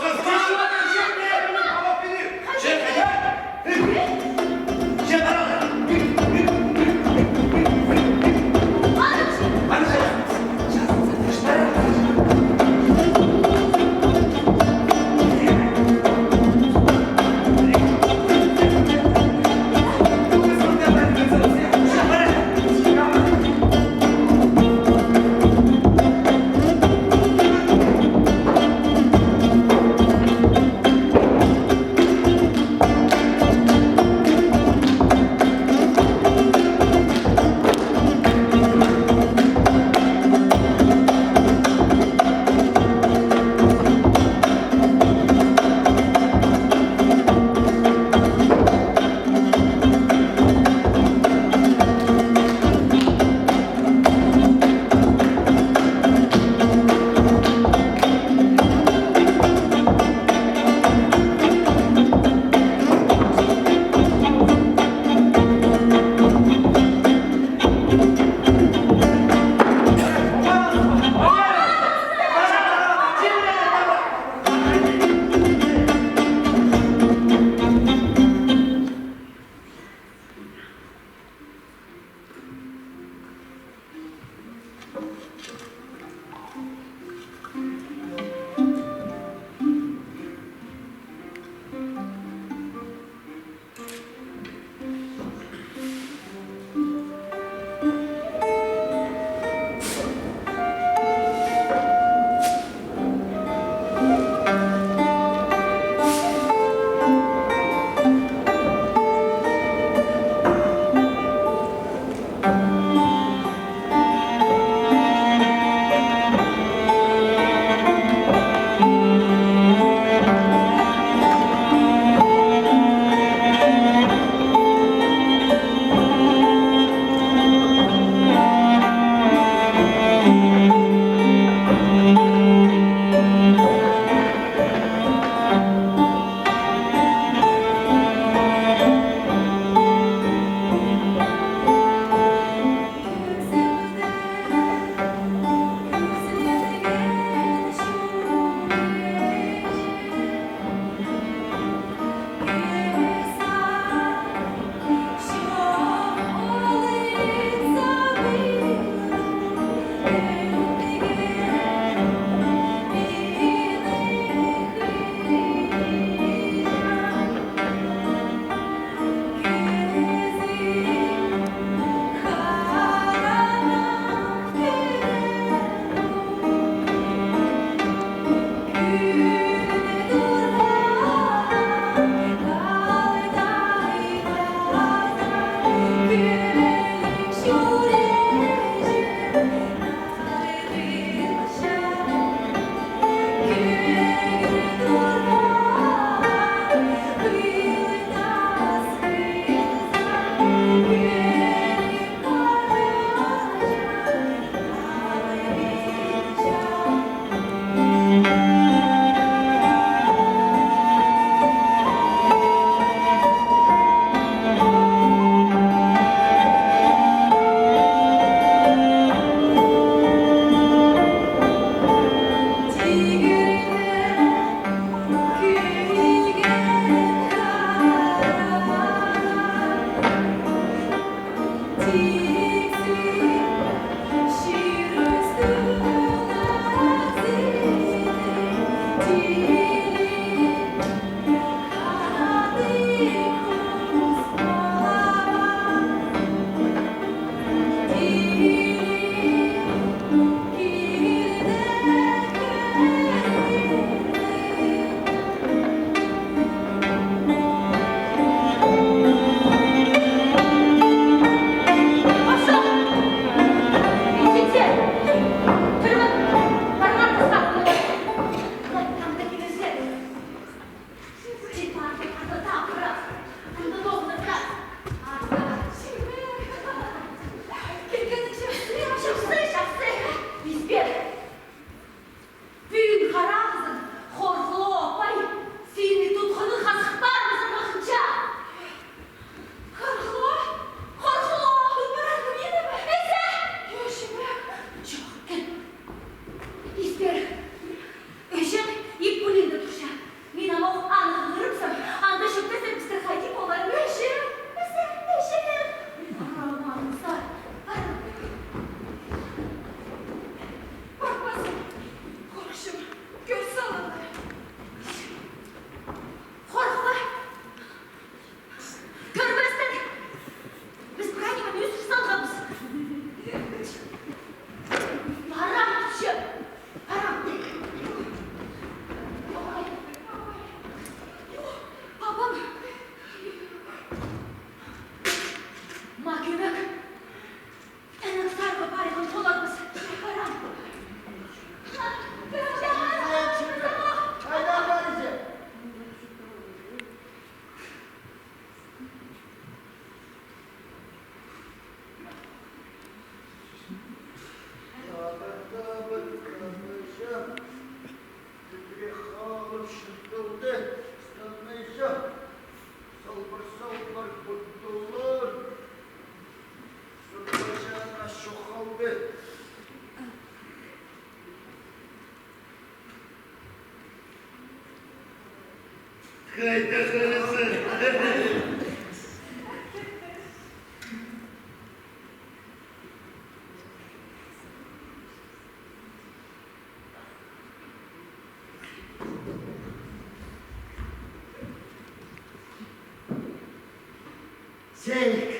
Сек,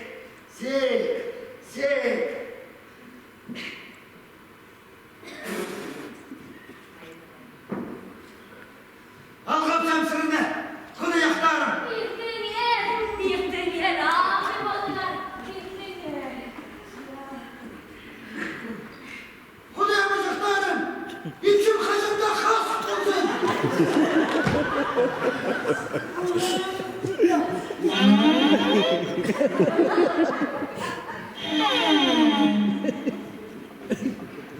сек, сек. Алғапчам сірерні, худайахтарым. Иртіңер, иртіңер, алғым одыңар, иртіңер. Худайым, ачахтарым, итчем хаҷан даа хазых ползын.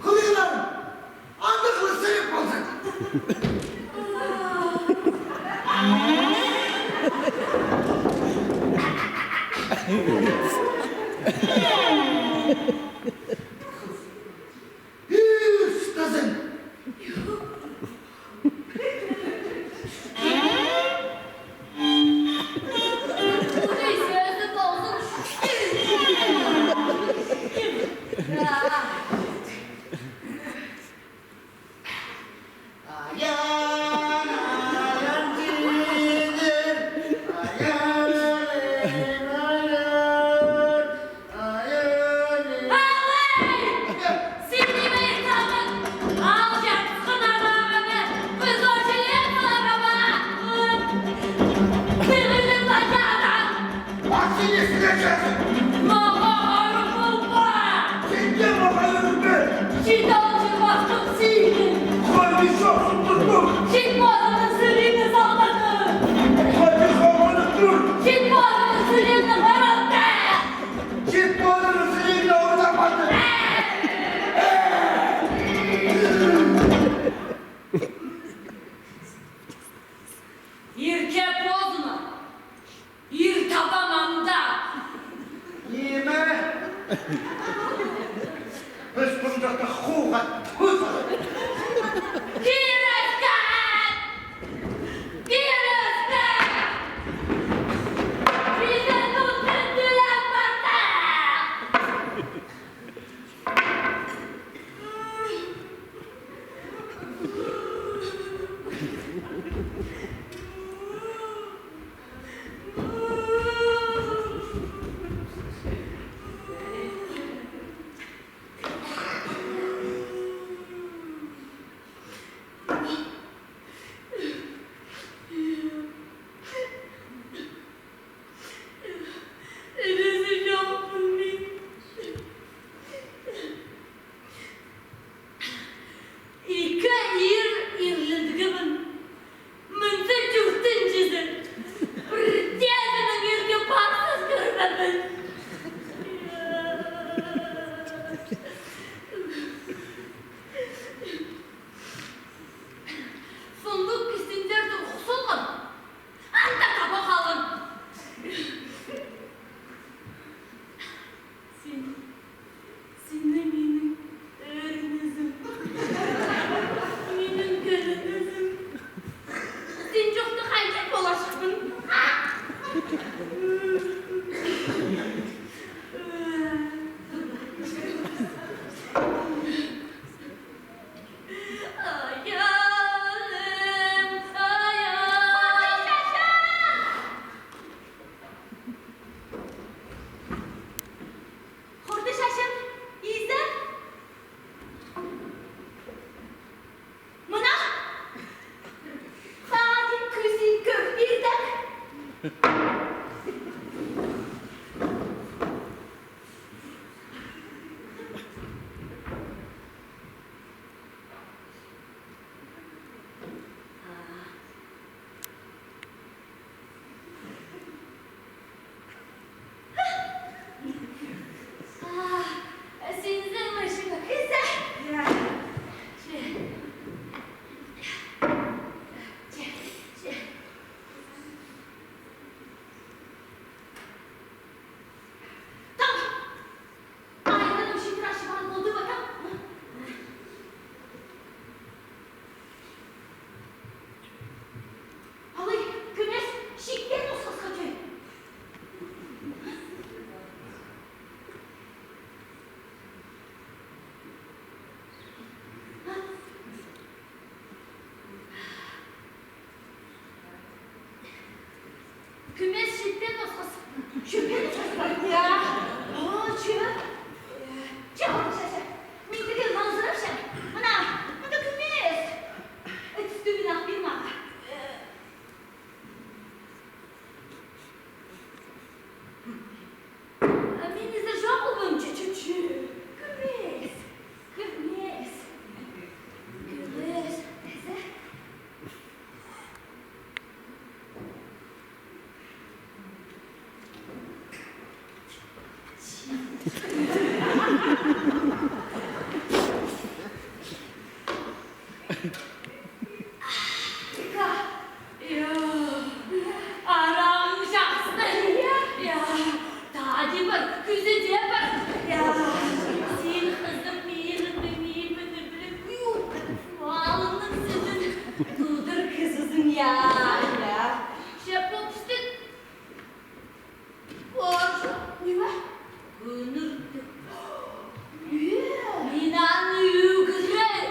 Худайларым, андағ ла сірер ползын. Ӱс тізін. Худайым, сӧзі ползын. Аян, аян, тидір, аян, аян, аян. Алай! Син ниме итчезің? Ал чатхан арағаны піс очылып аларға ба? Киріліп бачадаң. Ах, син не сірер чазың? Мағаа хайыр полба! Син кем мағаа хайыр пе? Читалчы вахтың синің. Хайди чоохтап тур. Чит позының сілиңі салдырды. Хайди хабанып тур. Чит позының сілиңі харалды. Чит позының сілиңі орнамады. Ирке позыма. Ир табам анда. Ниме? Піс пу чахта хуға туза. Киреске! Киреске! Пісті тут тілеп парда! Ілезі чоохпын мин. Ікі ир ирлідігібін. Мынзы тӧртінҷізі. Пірдеезін ирге парсас кӧрбебін. Сундук кистеңдердең хусалған. Анда таба халған. Син, син минің ӧрінізім. Минің кӧлінізім. Син чохта хайди поларҷыхпын? Аяным, аяным. Хурты чачым, изі. Мына. Хадим кӱзін кӧп ирдек. Чӧпен часпар. Я. О, чӧп. Чӧп, чӧп, чӧп. Мин тігі манзырапчам. Мына, мында кӧмес. Ит тӱбін ах пир мағаа. А мин ізі чоғыл полчам, чӧп, чӧп, чӧп. Кӧмес. Кӧмес. Кӧмес. Ка, я, арағың чахсы. Я, я, тадип пар, кӱзідеп пар. Я, син, хызым, миріңнің ибін піліп, ю, малыңның сӱтін тудыр кізізің, я, я. Че пу пістің Паша. Ниме? Кӧніртіп. Е? Мин аны ӱгре-,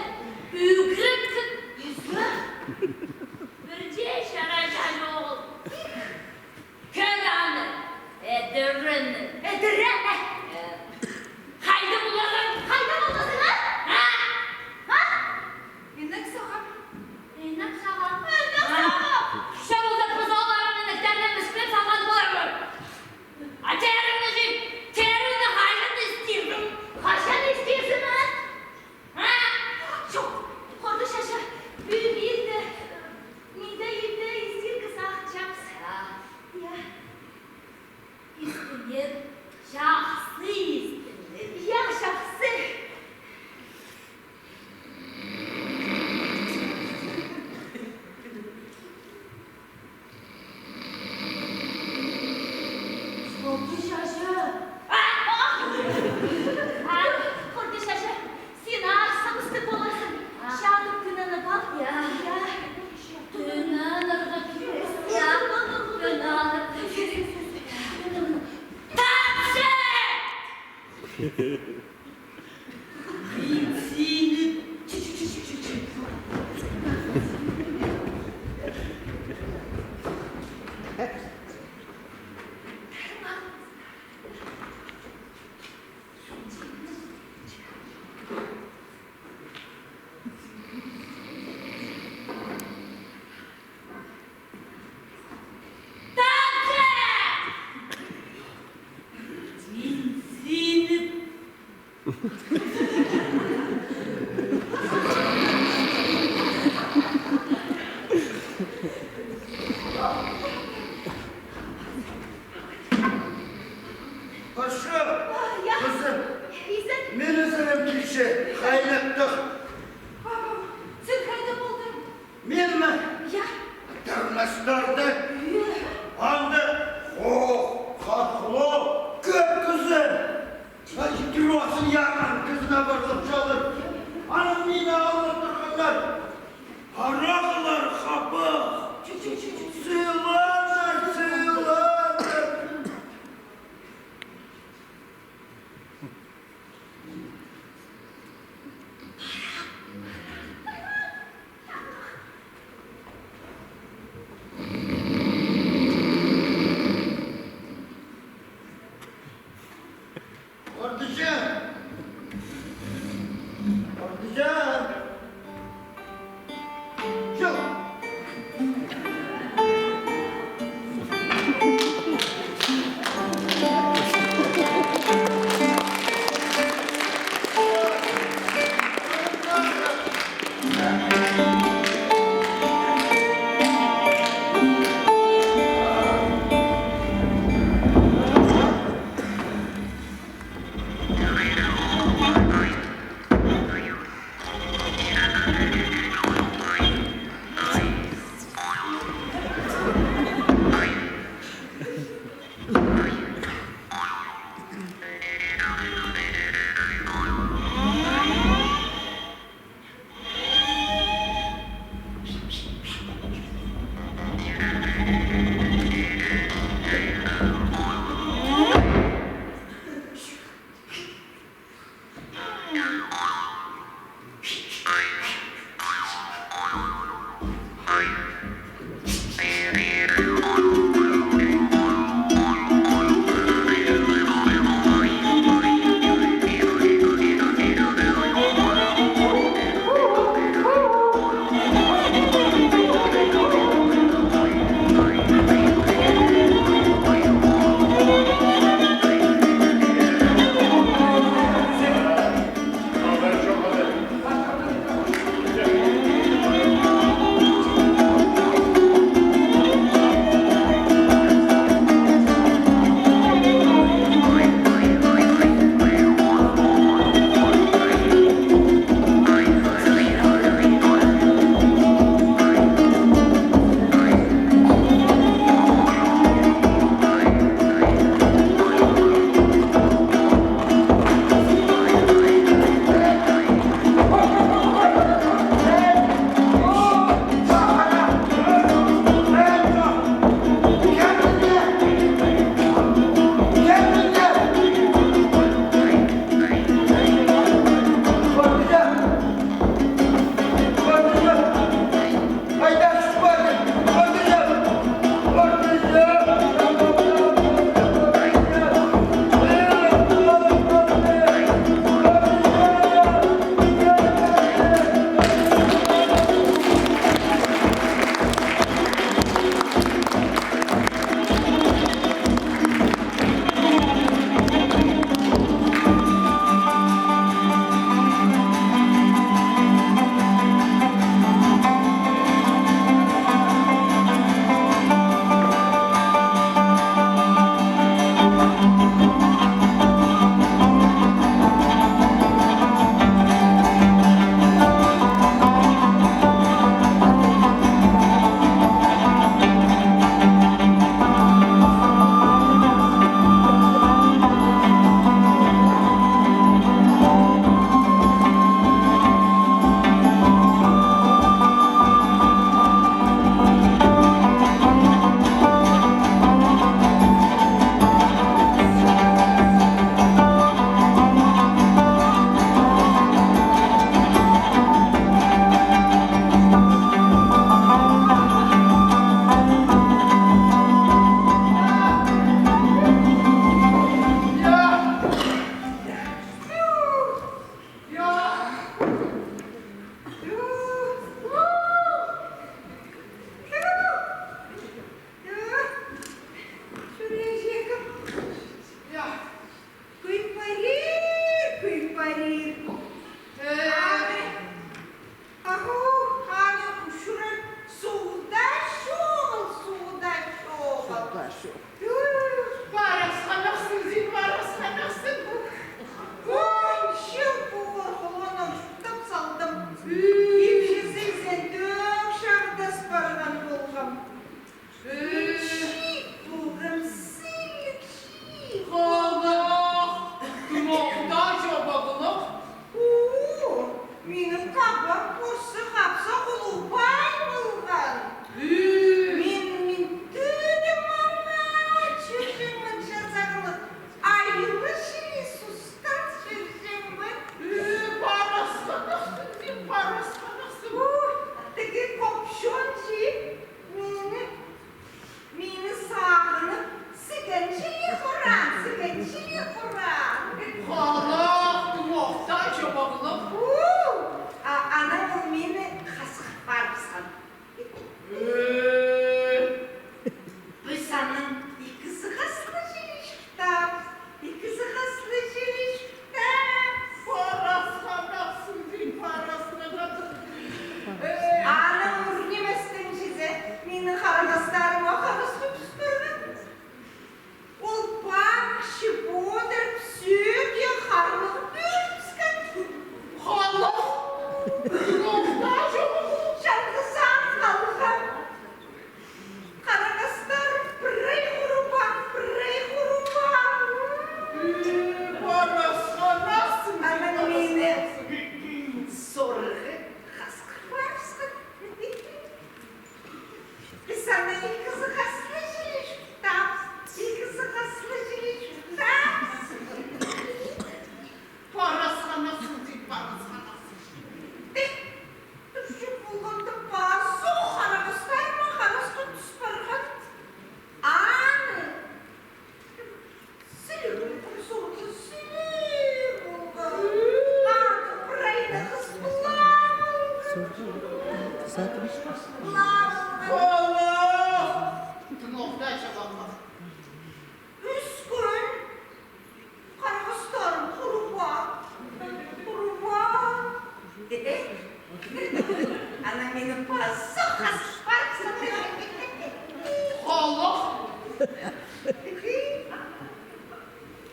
ӱгреткем. Ізі? Пір дее чара чоғыл. Кӧр аны. Ідірені. Ідірені? Е. Хайда поларың? Хайда поларың, а? А? А? Инек сағам. Инек сағам. Инек сағам. Че полза, пызоларың инектернең піспеен салған поларбын. А тееріңні чи, тееріңні хайдаң истирзің? Хачан истирзің, а? А? Чох, Хорты чачы, пӱӱн ирте, мин дее ирте истирге сағынчам. А. Я. Истінер, чахсы истінер. Я, чахсы. Хорты чачы. А! А! Хорты чачы. Син ағаа сабыстығ поларзың. А. Чатып тынанып ал. Я. Я. Тынанарға кирек. Я. Тынанарға кирек. Тапшы! Мин сині. Тапшы! Мин сині. Парша, я, хызым. Изен. Мин ізерім килче, хайнаттығ. Син хайда полдың? Мин ме? Я. Тырныстарды. Е. Анда хох, хахло, кӧп кізі. Значит, трёсын яған кізіні пырғып чалып. Анаң мині алып турғаннар. Парағлар хапах. Сыйлаңар, сыйлаңар.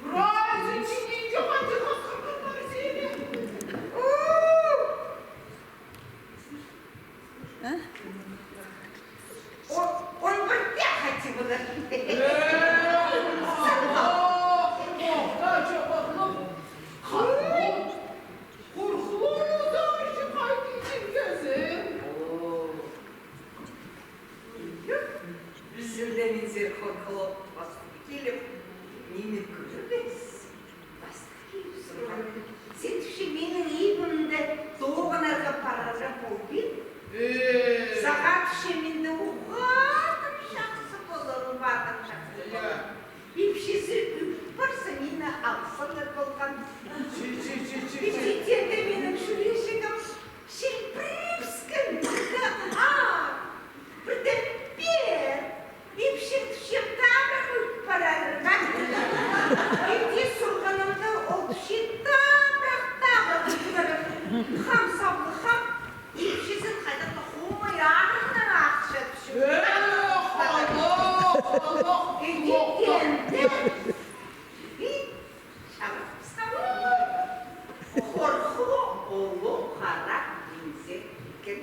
Прайзы чининче хайди хасхырған пар сині. А? О, он пір хайди пар. Э, Аллах, Аллах, чабахлап. Хай, хорхылу, хорхылу, хайди читкезің. Сірдең сер хорхылу пастап киліп, мині кӧрбеен. Пастап киліп сурған: «Сен, тіпче, минің ибімні тоғынарға парарға полбин?» Э. «Сағаа, тіпче, минде уғаа даа чахсы полар, уғаа даа чахсы полар». Ипчізі ӱр парза, мині алзалар полған. Чи, чи, чи, чи, чи. Ипчі теенде минің чӱречегім чилбіребіскен, пірдее аар, пірдее пеер. Ипчі, тіпчем, табырах ӱр парар. Иди сурғанымда, ол, тіпче, табырах, табырах ӱр парар. Хам саблығ, хам. Ипчізін хайдағ-да хомай ағырнаң ағытча, тіпчем. Э, халох, халох, халох. Иди теенде, и чарыхпысхан. Хорхылу улуғ хара киңзер іккен.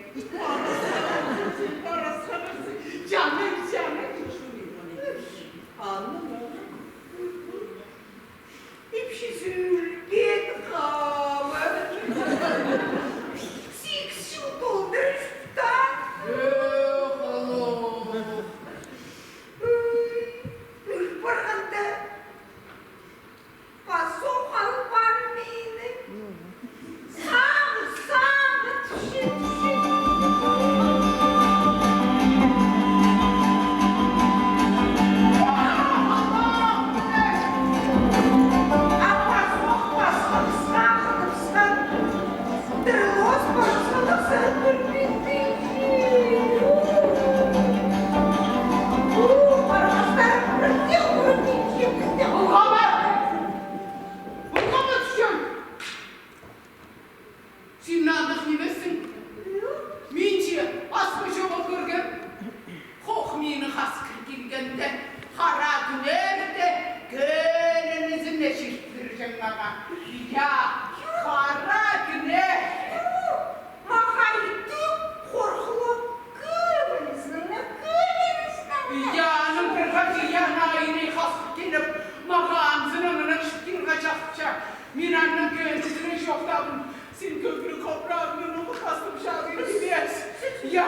Парасханарзың, чаның, чаның. Аның, аның. Ипчізі ӱлбеен хабар. Сигіс чыл толдыра чуртаан. Э, халох. Ӱр парғанда, пазох алып парып мині. Сағын, сағын, тіпче, тіпче. А пазох пасхабысхан, пасхабысхан. Тырылыс пасхабысхан, пір-пір. У, парғастарым, пірдее ӱр парча, пірдее. Улғама! Улғама, тіпчем! Син андағ нимессің. Мин че аспа-чобы кӧргем. Хох мині хасхыр килгенде, хара кӱнерде кӧлінізін чиртірҷең мағаа. Я, хара кӱнер. Мағаа итті хорхылу кӧлінізінең, кӧлінізінең. Я, аның пір хати, я, ана, ине хасхыр киліп, мағаа анзынаң, анаң чіткенге чахча. Мин аннаң кӧлізінең чоохтабын. Син кӧглі хопырағыңнаң ох хастап чағын тимес. Я,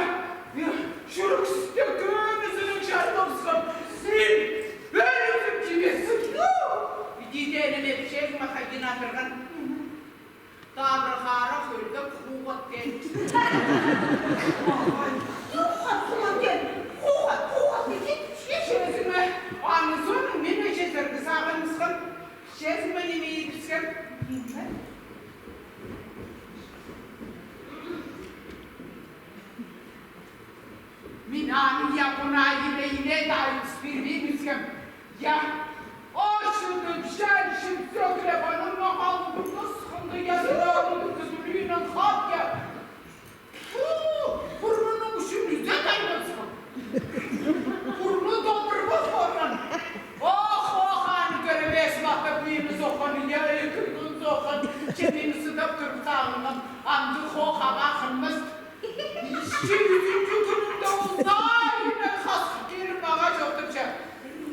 я, чӱрексте кӧлізінең чарлабысхан. Мин ӧлізім тимес. Иди теенім, ипчізі мағаа хатап турған. Табырах ара хӧлдек хуғат теен. Хуғат, хуғат теен. Хуғат, хуғат теен. Ипчізі ме? Аның соонаң мин ипчізерге сағыныбысхан. Ипчізі ме ниме итібіскен? Мин аны, я, пу наа ине-ине тайбыс пирбинібіскен. Я, ачыдып, чанчып, сӧглеп, аның мағаа алғым нысхынды, я, сӧглеп, кізілиинең хат, я. Фу, пурнуның ӱчӱн ӱзе тайбысхан. Пурну томырбас парған. Ох, ох, аны кӧрбес махтап, мині сооххан, я, ікі кӱн сооххан. Че мині сыдап турып сағынған, андағ хох ағаа хынмас. Че ӱзінҷі кӱнінде ол даа ине хасхыр киліп мағаа чоохтапча.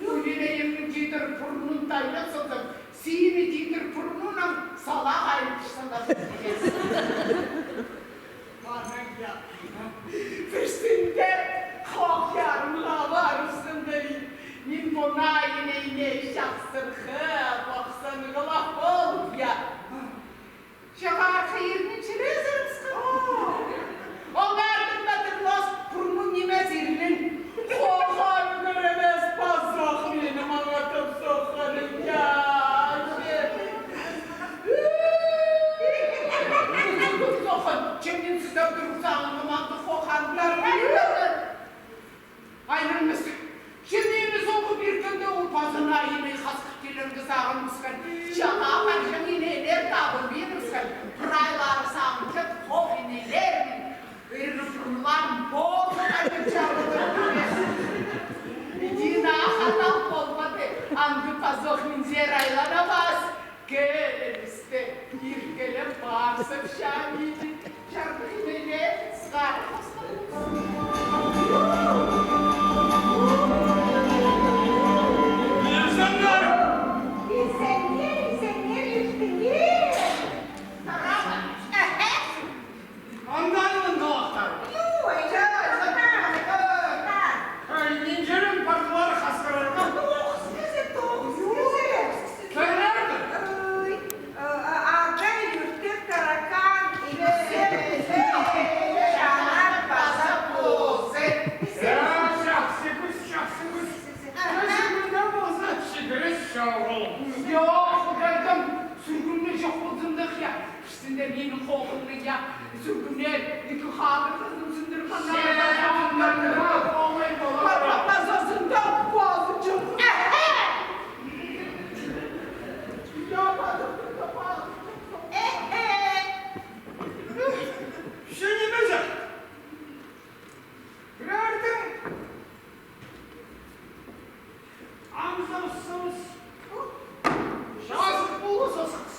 Ӱнінеемнің тидір пурнун тайнап салзам, сині тидір пурнунаң сала хайрыпча салар. Анаң, я. Пірсінде хох ярымға парыбысханда, мин пу наа ине-ине чахсырхы, пахсан хылах полып, я. Чағаа арғы ирнін чіре сырыбысхан. Ол артында тырылыс пурнун нимес ирнін. Хох аны кӧрбес пазох мині маңатап сооххан, я, че. Сооххан, че мин сыдап турып сағынғам, андағ хох аңнар. Айланмас. Че мині соғып иргенде, ол пазох ине хасхыр кил Ох, минзер айланабас, кӧрібісті, иркелеп парза, чарбы ниме, сығар. Изеннер! Изеннер, изеннер, иртеңер! Анда айланғалахтар. Ю, ай, ча, ча, ча. Ай, нинҷерім пардылар хасхырарға. Тоғыс кізі, тоғыс кізі. Кӧрерді. Ой, а, а, ағай, юртек таракан, иксер, чанар паза позы. Я, чахсы кӱс, чахсы кӱс. Кізі мында болза, чібірес чағыл. Я, Худайым, сӱргіннер чох ползындағ, я. Сендер минің хохымны, я, сӱргіннер, ікі хадыр хызым сындырғаннар. Сен пазазында позы чох. Сен ниме чох? Пірердің Аңзаусыз. Жазып болмас осхас.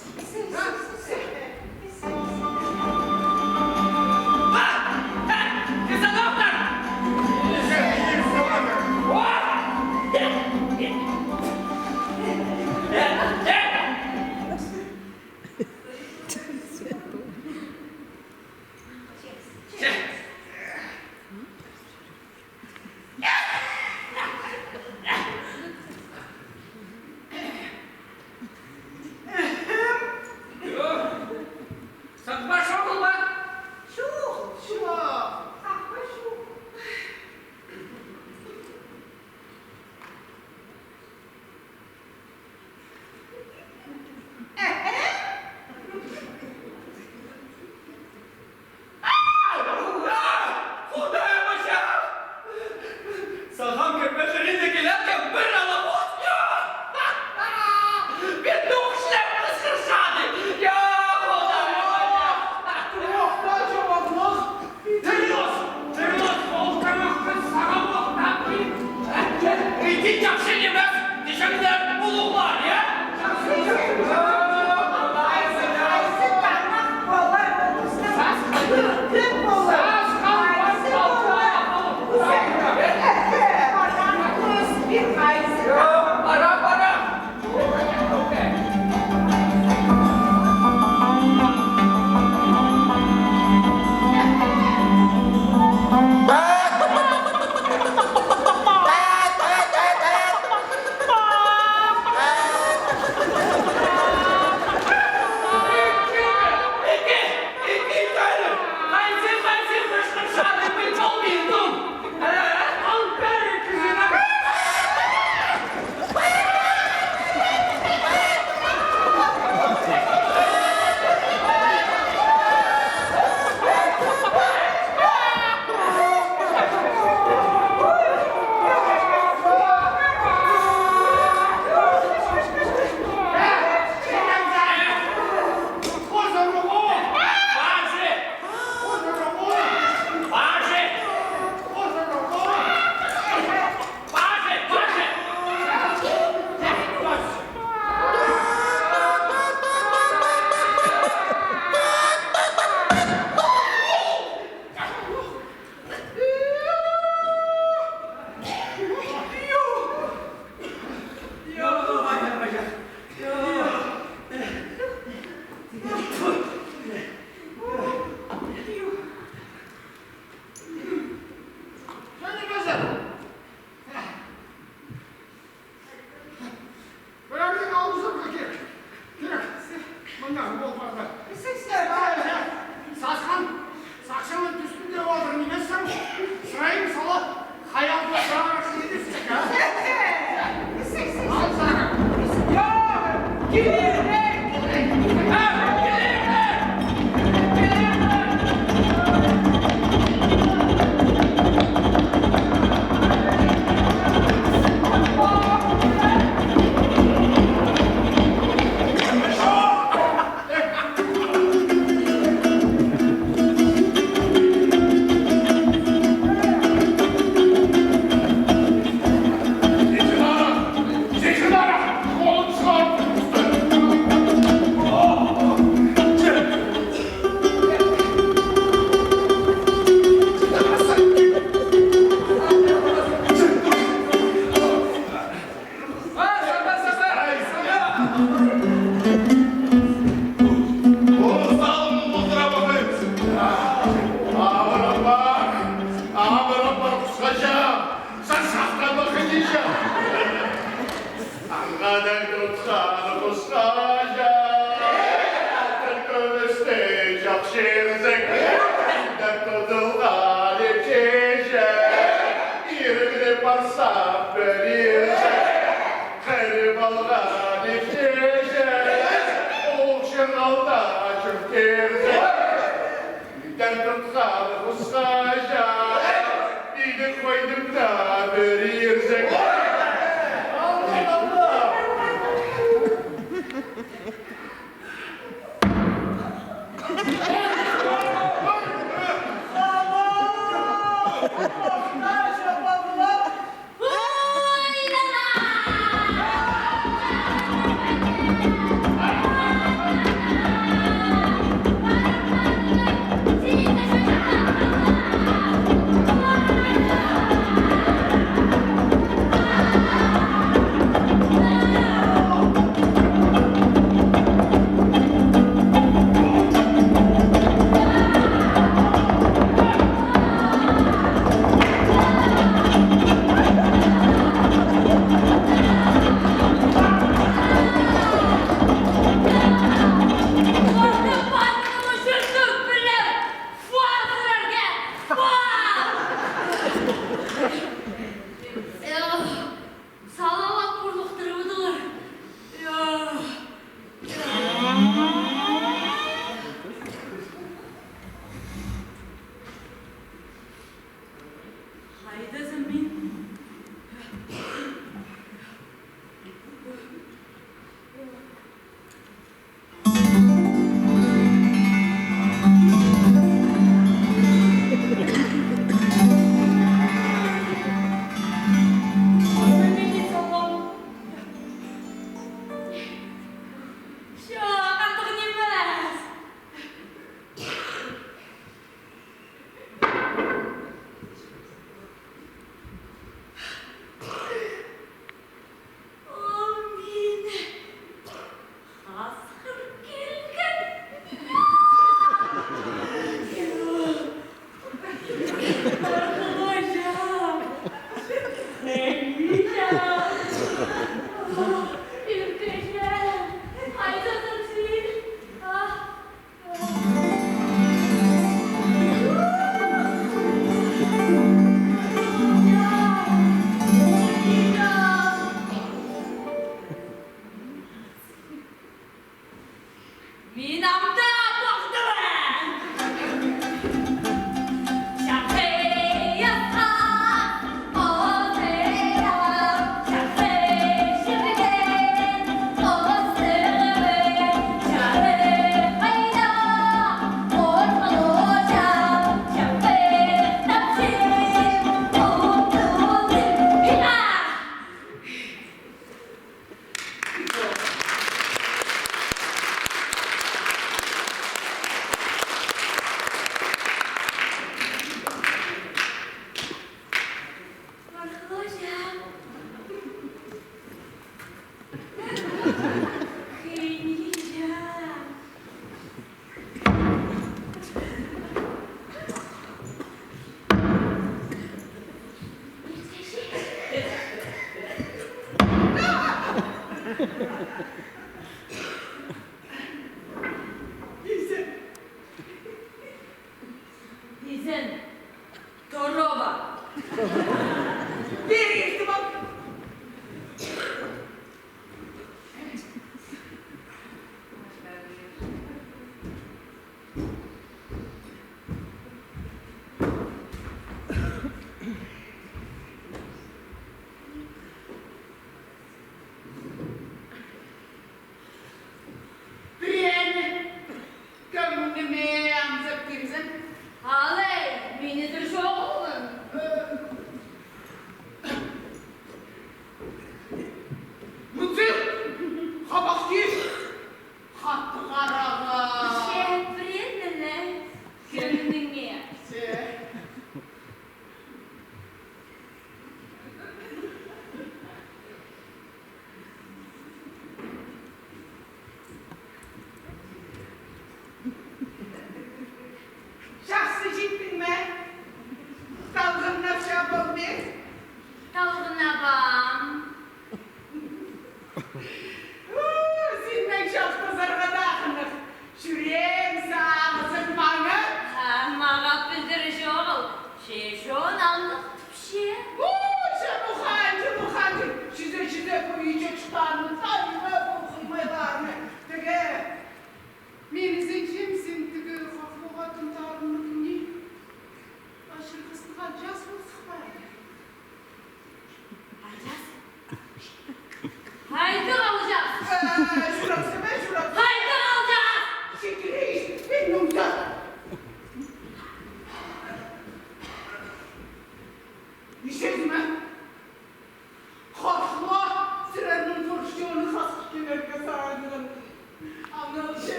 Сағба чоғыл ба? Чоғыл, чоғыл. Сағба чоғыл. Худайым, сағам кірме чиріне килерге пір алғыс, я! Петух шлеп хысхырчады, я, Худайым, я! Тырнос, тырнос, ол тамахты сағам ох таппин. Иди чахсы нимес, тізеңнер улуғлар, я? Хайзы, хайзы тамах полар, ол кӱстең кӧп полар. Хайзы полар. Пара, пара. Пірердең алғызарға кирек. Кирек. Мына, ол парды. Сасхан, сахсаның тӱстінде одыр нимессің, сырайың сала, хаялда сарах нимессің, а? Алза. Кирек. Хадар тутхан хусхаҷа, алтын кӱмӱсті чох чирзің, индір тудылған ипчіҷек, иргілеп парзам пір ирзің, хырып алған ипчіҷек, ох чырғалда чӧргензің. Индір тутхан хусхаҷа, идік хойдым на пір ирзің. Салалап пурлуқтырыбыдылар. Хайдазым мин? Ол мині хасхыр килген. Арғылаҷам. Хыйнаҷам. Иркеҷем. Хайдазың син? А? Мин амды тоғдырам. Изен. Тороба. Пеер, истіп ал.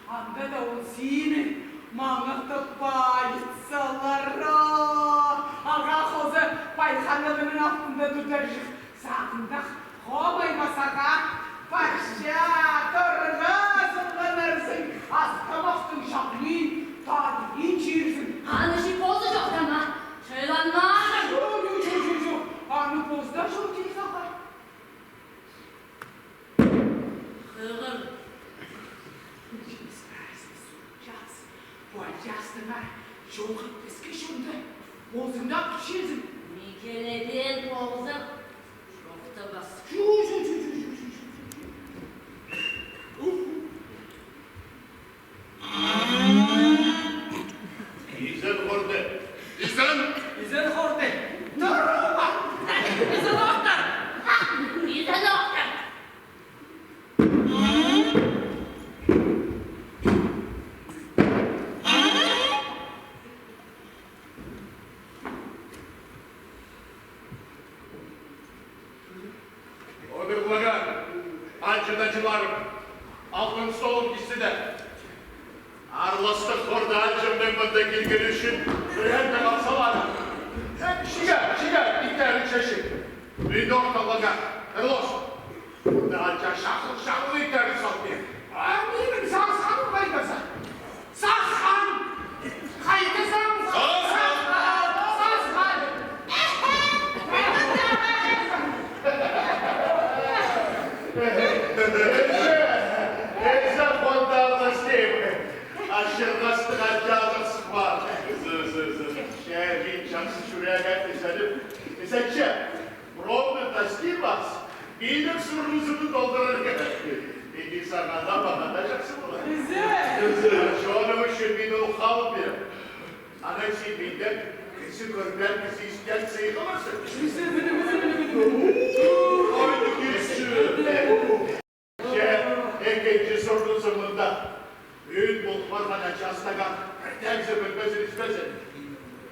Анда даа ол сині маңыхтап пайыт салар. Ағаа хоза Пай хан ылының алтында тудырҷых. Сағындах хомай пазарға парча торғазылғанарзың, ас-тамахтың чахлиин тадып ичерзің. Аны чи позы чох тама, чайланмазың. Чу, чу, чу, чу, чу. Аны позы даа чох тим сағаа. Хығыр. Час. Пу час тыңар чоғыл піске чонды. Позыңда кічезің. Микеледен позы. Чоғыл пас. Чу, чу, чу. Изен хорды. Изен! Изен хорды. Турма! Изен охтар! Изен охтар! Одырлығ, аҷы-таҷыларым, алтын столым кистіде. Аарластығ хорды аҷамның мында килгені ӱчӱн пірее дее хал салбаам. Чиге, чиге, иттері чечіп. Мин орталығға, ырлас. Мында аҷа чағыл-чағыл иттері салып пир. А минің сасханым хайда? Сасхан! Хайда сасхан? Сасхан! Сасхан! Ээзі, ээзі, хонда алғас тим. Ачырғастығ аҷазығ сыхпар. Ізі, ізі, ізі. Че, мин чахсы чӱрегім ізеніп, ізенче. Ровно тасти пас, минің сурынзымны толдырарға. Иди сағаа даа, мағаа даа чахсы полар. Ізі! Ізі! Чоным ӱчӱн мин ол халып пирем. Анаң син миндең кізі кӧрбеен, кізі истеен сыйығ аларзың. Ізі, міне, міне, міне, міне. Ой, кізі. Че, ікінҷі сурынзым мында. Ӱн пол парған, а частығ ағаа пірдеезі пілбезін, ізбезін.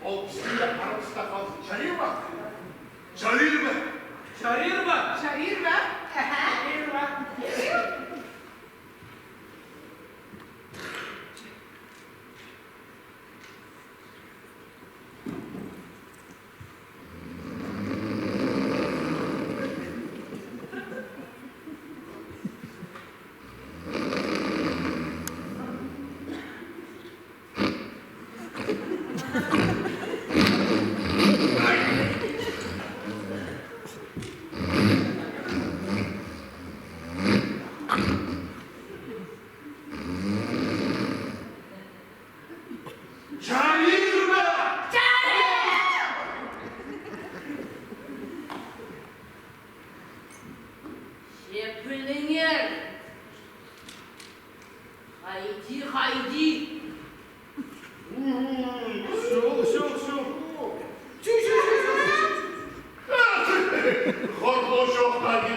Ол пістің дее арамыста халзын. Чарир ба? Чарир ба? Чарир ба? Чарир ба? Чарир ба? Чарир ба? Чарир! Че піліңер. Хайди, хайди. Чох, чох, чох. Чу, чу, чу, чу, чу. Хорлу чох, хайди,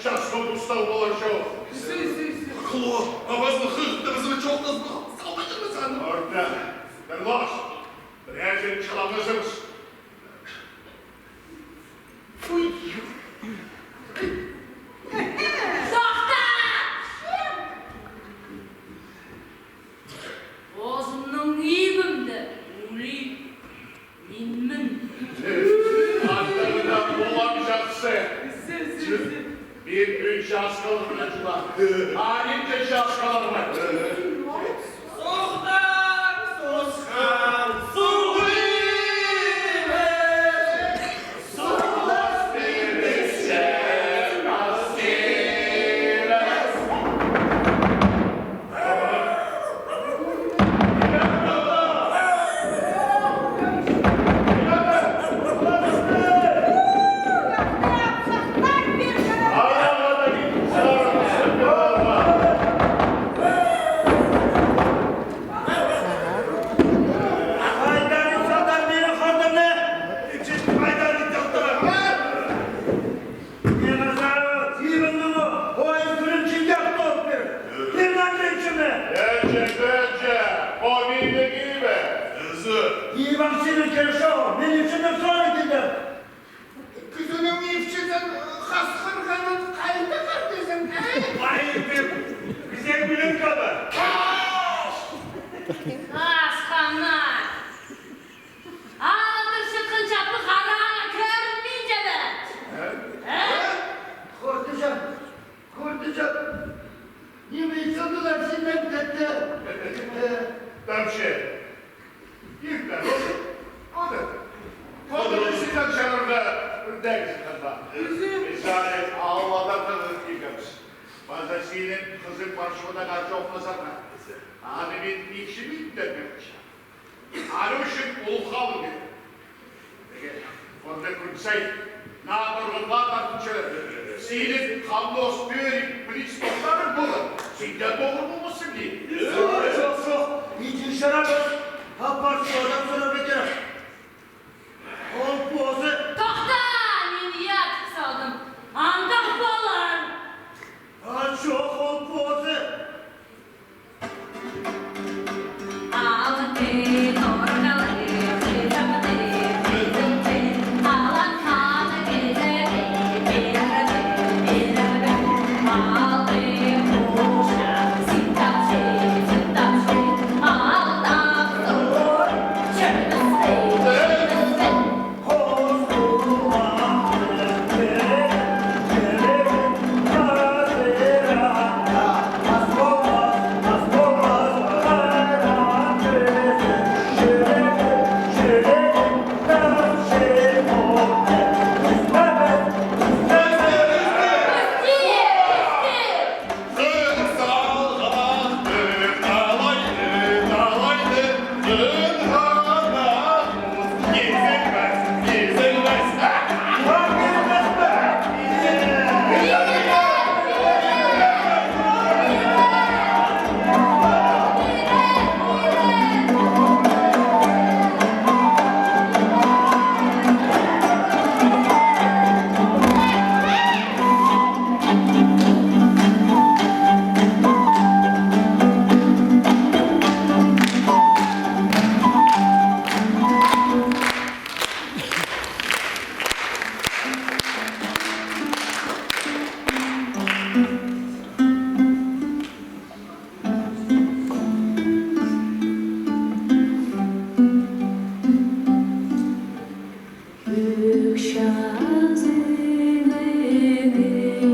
часхы устал полар чох. Сі, сі, сі. Хло, абазын хыхтырзын, чоохтазын, салбайтырмызын. Орта, пір лош. Пірее чылаңызыңыз. Уй. Тохта! Позымның ибімні улии минмін. Аттығына полам чахсы. Мин ӱн часхылығ пілем чылаам. А нинҷе часхылығ пар? Сохтаң сосхан суғ нимес, суғлас пирбессең, ас нимес. Ибіңнің ойын кӱлінче яп тоғып пир. Кем андағ чіме? Пеҷе, пеҷе, о минің ибім. Ізі. Ибің синің кирек чоғыл, минің чіме сорай килді. Кізінің ипчізін хасхырғанын хайда кӧргезің, ей? Ай, кізі пілін када. Хас ханна! Алып чатхан чаппы хараңа кӧрінминче бе? Э? Э? Хуртуҷаң, Хуртуҷаң. Ниме сындылар синнең тетте? Э? Тамшы. Иртен. Ода. Ода синнең чарырға дәгіс ханна. Изі? Изі аллада тағыр кигеміс. Паза синің хызың Парчода чоохтазарға. Аны мин икші мин тергебічем. Аны ӱчӱн улуғ халығ кирек. Онда кӱн сай наа турғынға тартынчалар. Синің хамнос пӧрік приступтарың полар. Син дее тоғыр полбассың, ди. Чох, чох, чох. Иди чарабас. Апарчода сурарға кирек. Ол позы. Тохта, мин ядып салдым. Андағ полар. А чох, ол позы. Кӧк чазының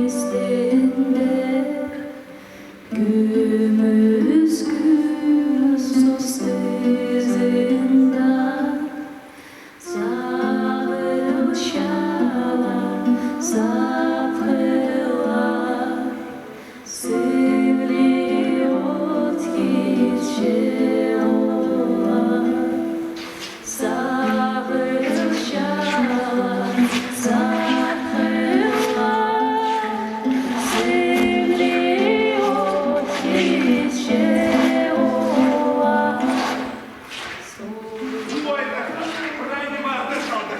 істінде, кӱмӱс кӱс состызында, сағылчалар сатхыллар. Сыблиғ от килче олар, сағылчалар сатхыллар. Сыблиғ от килче олар. Пу айда прай ниме артых халды.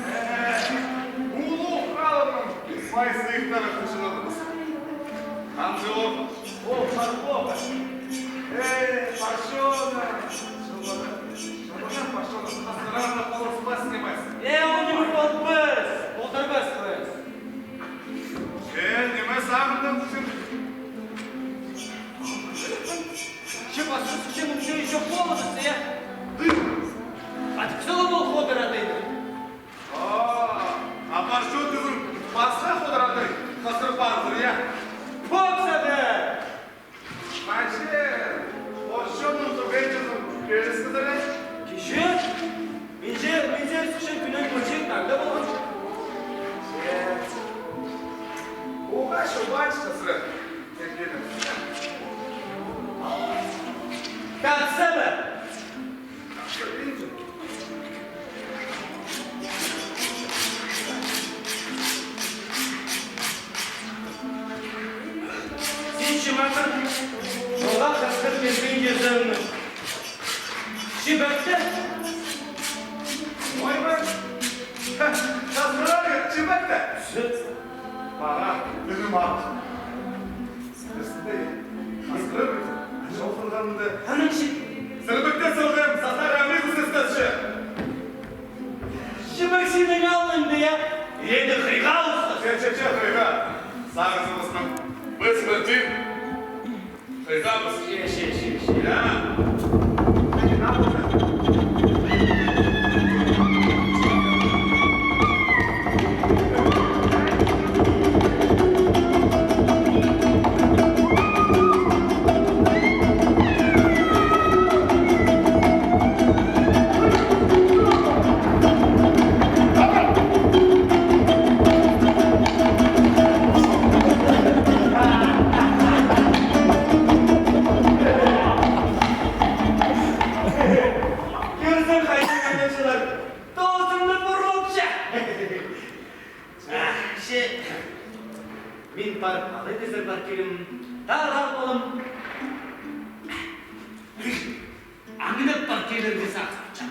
Э, улуғ халығның пай сыйыхтарын хынчалабыс. Ханзылов, о, Пархоба. Эй, Парчона. Чылбырған Парчона, хазырарға полыспас нимес. Э, ол ниме полбас, полдырбас. Сен ниме сағынып син? Че пасчы, че мынҷа ещё холодно, я. Хатык сала ол Ходар адайны. А, а Парчо тізең пасха Ходар адай хазыр парзар, я. Пок сағаа! Майже, Парчоның туғанҷызын кӧріскезер, я. Кичее? Минзер, минзер сыхчаң кӱннің мырчы таңда полған. Уғаа шобанчы сыра. Татса ба? Син чыматыр, чолға хасхыр кирген кирзеңні. Чибекте? Ойбай! Ха, хазырағы чибекте! Сыт! Мағаа ілім ап. Сіресінде, хазыры, чол хырғанында. Анаң чи? Сірбекте салғам, сазар амиғ сестесче. Чибек синің алныңда, я? Иреде хыйға алысты. Че, че, че, хыйға. Сағызыбысның піс пірдең. Че, че, че, че. Кӧрзең, хайдағ кадамҷылар, тоозымны пурлапча. Че, мин парып алай даа сірер пар килем, тарап алам. Аңдап пар килерге сағынчам.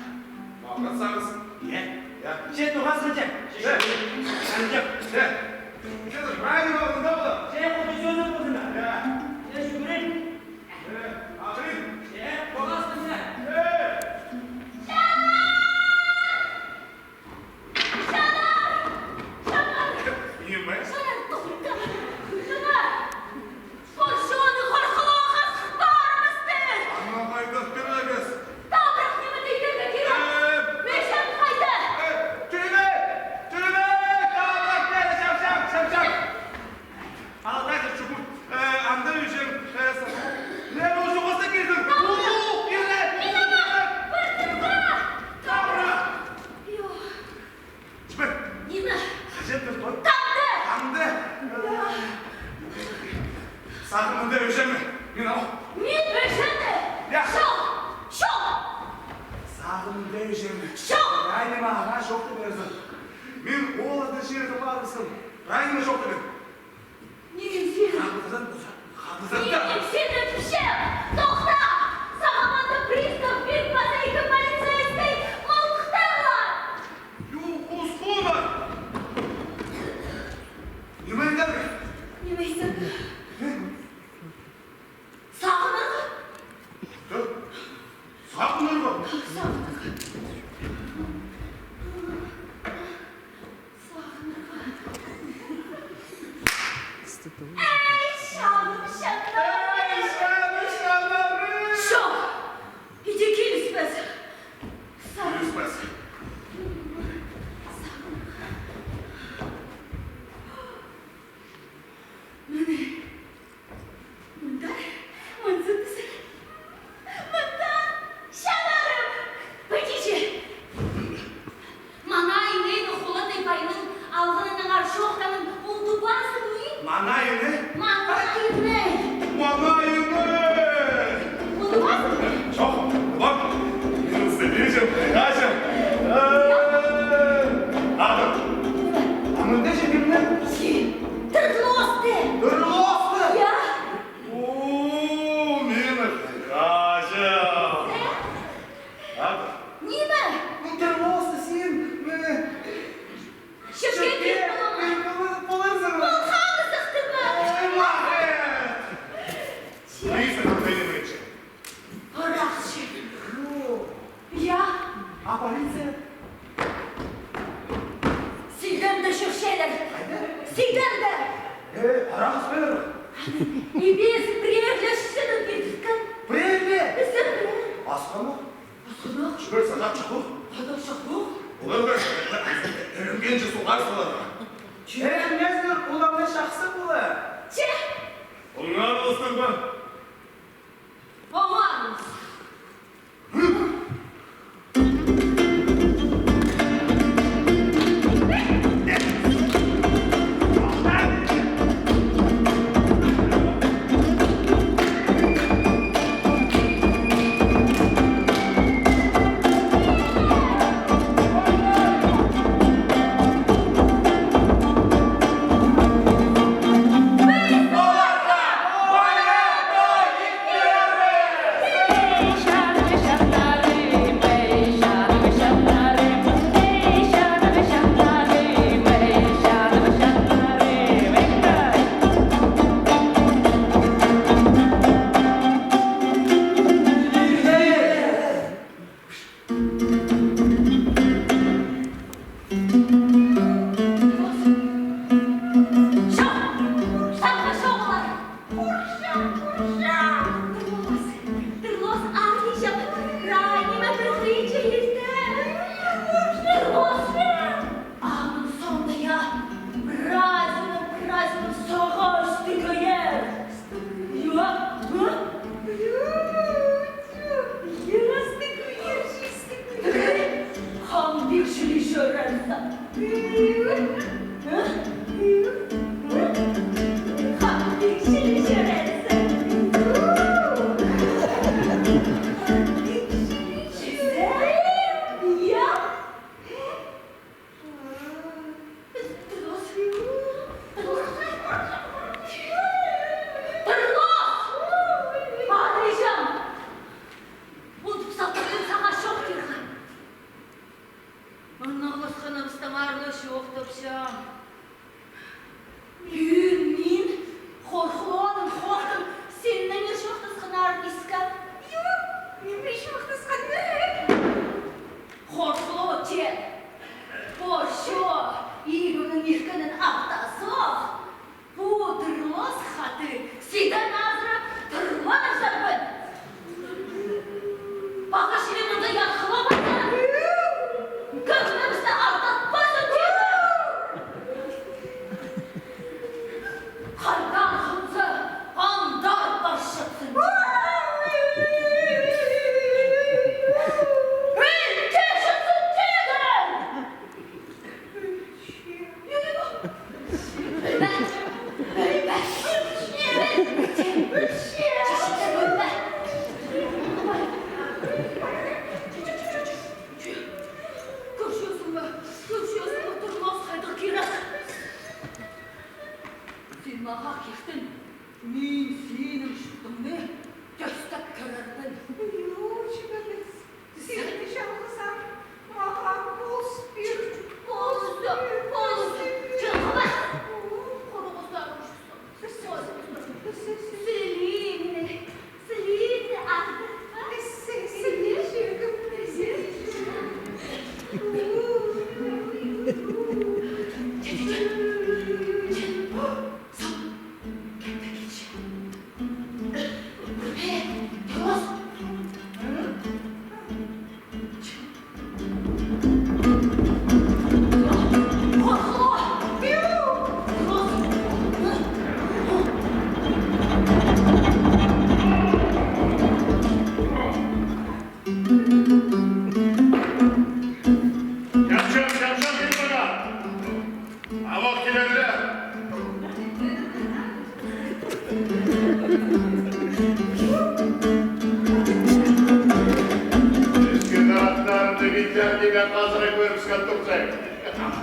Мағат сағыс. Е? Е. Че, тоғасханча. Че, че. Че. Че, хайди, мағат, мында бола. Че, хайди, сӧзі болзын. Е. Че, шӱкірем. Че, ағырин. Че, тоғасханча. Че. Чанар! Чанар! Ниме? Чанар, тоғыр, тоғыр! Чанар! Пар чоны хархылаға парыбысты! Ана хайдағ пирегес? Табырах ниме тидірге кирек? Э! Мин чан хайда? Э, тӱрме! Тӱрме! Табырах пирегес, чапчаң, чапчаң! Алай чох, э, анда ӱчӱн, э, с-, не, ну, чоғасты кирдім. Табырах! Улуғ, кирді! Мин ама! Пір тӱрме! Табырах! Йо. Чібер. Ниме? Хаҷан турдың? Таңда! Таңда! Сағынымда ӧҷеме. Мин ох. Мин ӧҷеме? Я. Чох! Чох! Сағынымда ӧҷеме. Чох! Райнема ағаа чоохтап пирерзің. Мин ол анда чирде парыбысхам. Райнема чоохтап пир. Ниме син? Хабызат, хабызат. Ниме син итчең? Тохта! Сағам анда пристав пир паза ікі полицейскай мылтыхтар пар. Ю, хус хунар! Ниме идерге? Ниме идерге? Е? Сағынарға? Е? Сағынарға? Сағынарға. Сағынарға. Ей, чаным, чаным! Ей, чаным, чанарым! Чох! Иди киліспес! Сағынарға. Киліспес. Сағынарға. Мына. Мында, мынзы тізе. Мында, чанарым, піди че. Маңайыңны Хулатай пайның алғанынаңар чоохтаның ундубазың ни? Маңайыңны? Маңайыңны. Маңайыңны. Ундубазың ни? Чох, вот. Минус дивизия, дивизия. Э, Ада. А мында че кемнең? Тірлосты. Тірлосты? Я. О, минің хаҷам. Э? Ада. Ниме? Ну, тірлосты син, міне. Чӧпке кир полама. Поларзың. Ол ханды сыхтырма. Ой, мағет. Че. Призрак, призрак. Арахчы. Ё. Я. А полиция? Сиденде чӧрчелер. Хайда? Сиденде. Э, арах іспеер. Ибес пірерле чыдып кирткен. Пірерле? Пізер пірер. Асханох. Асханох. Чӱгӱр сағат чахох. Сағат чахох. Оларға ірінгенҷе суғар саларға. Ірінгезер, оларны чахсы полар. Че. Оңарылыстың ба? Оңарылыс.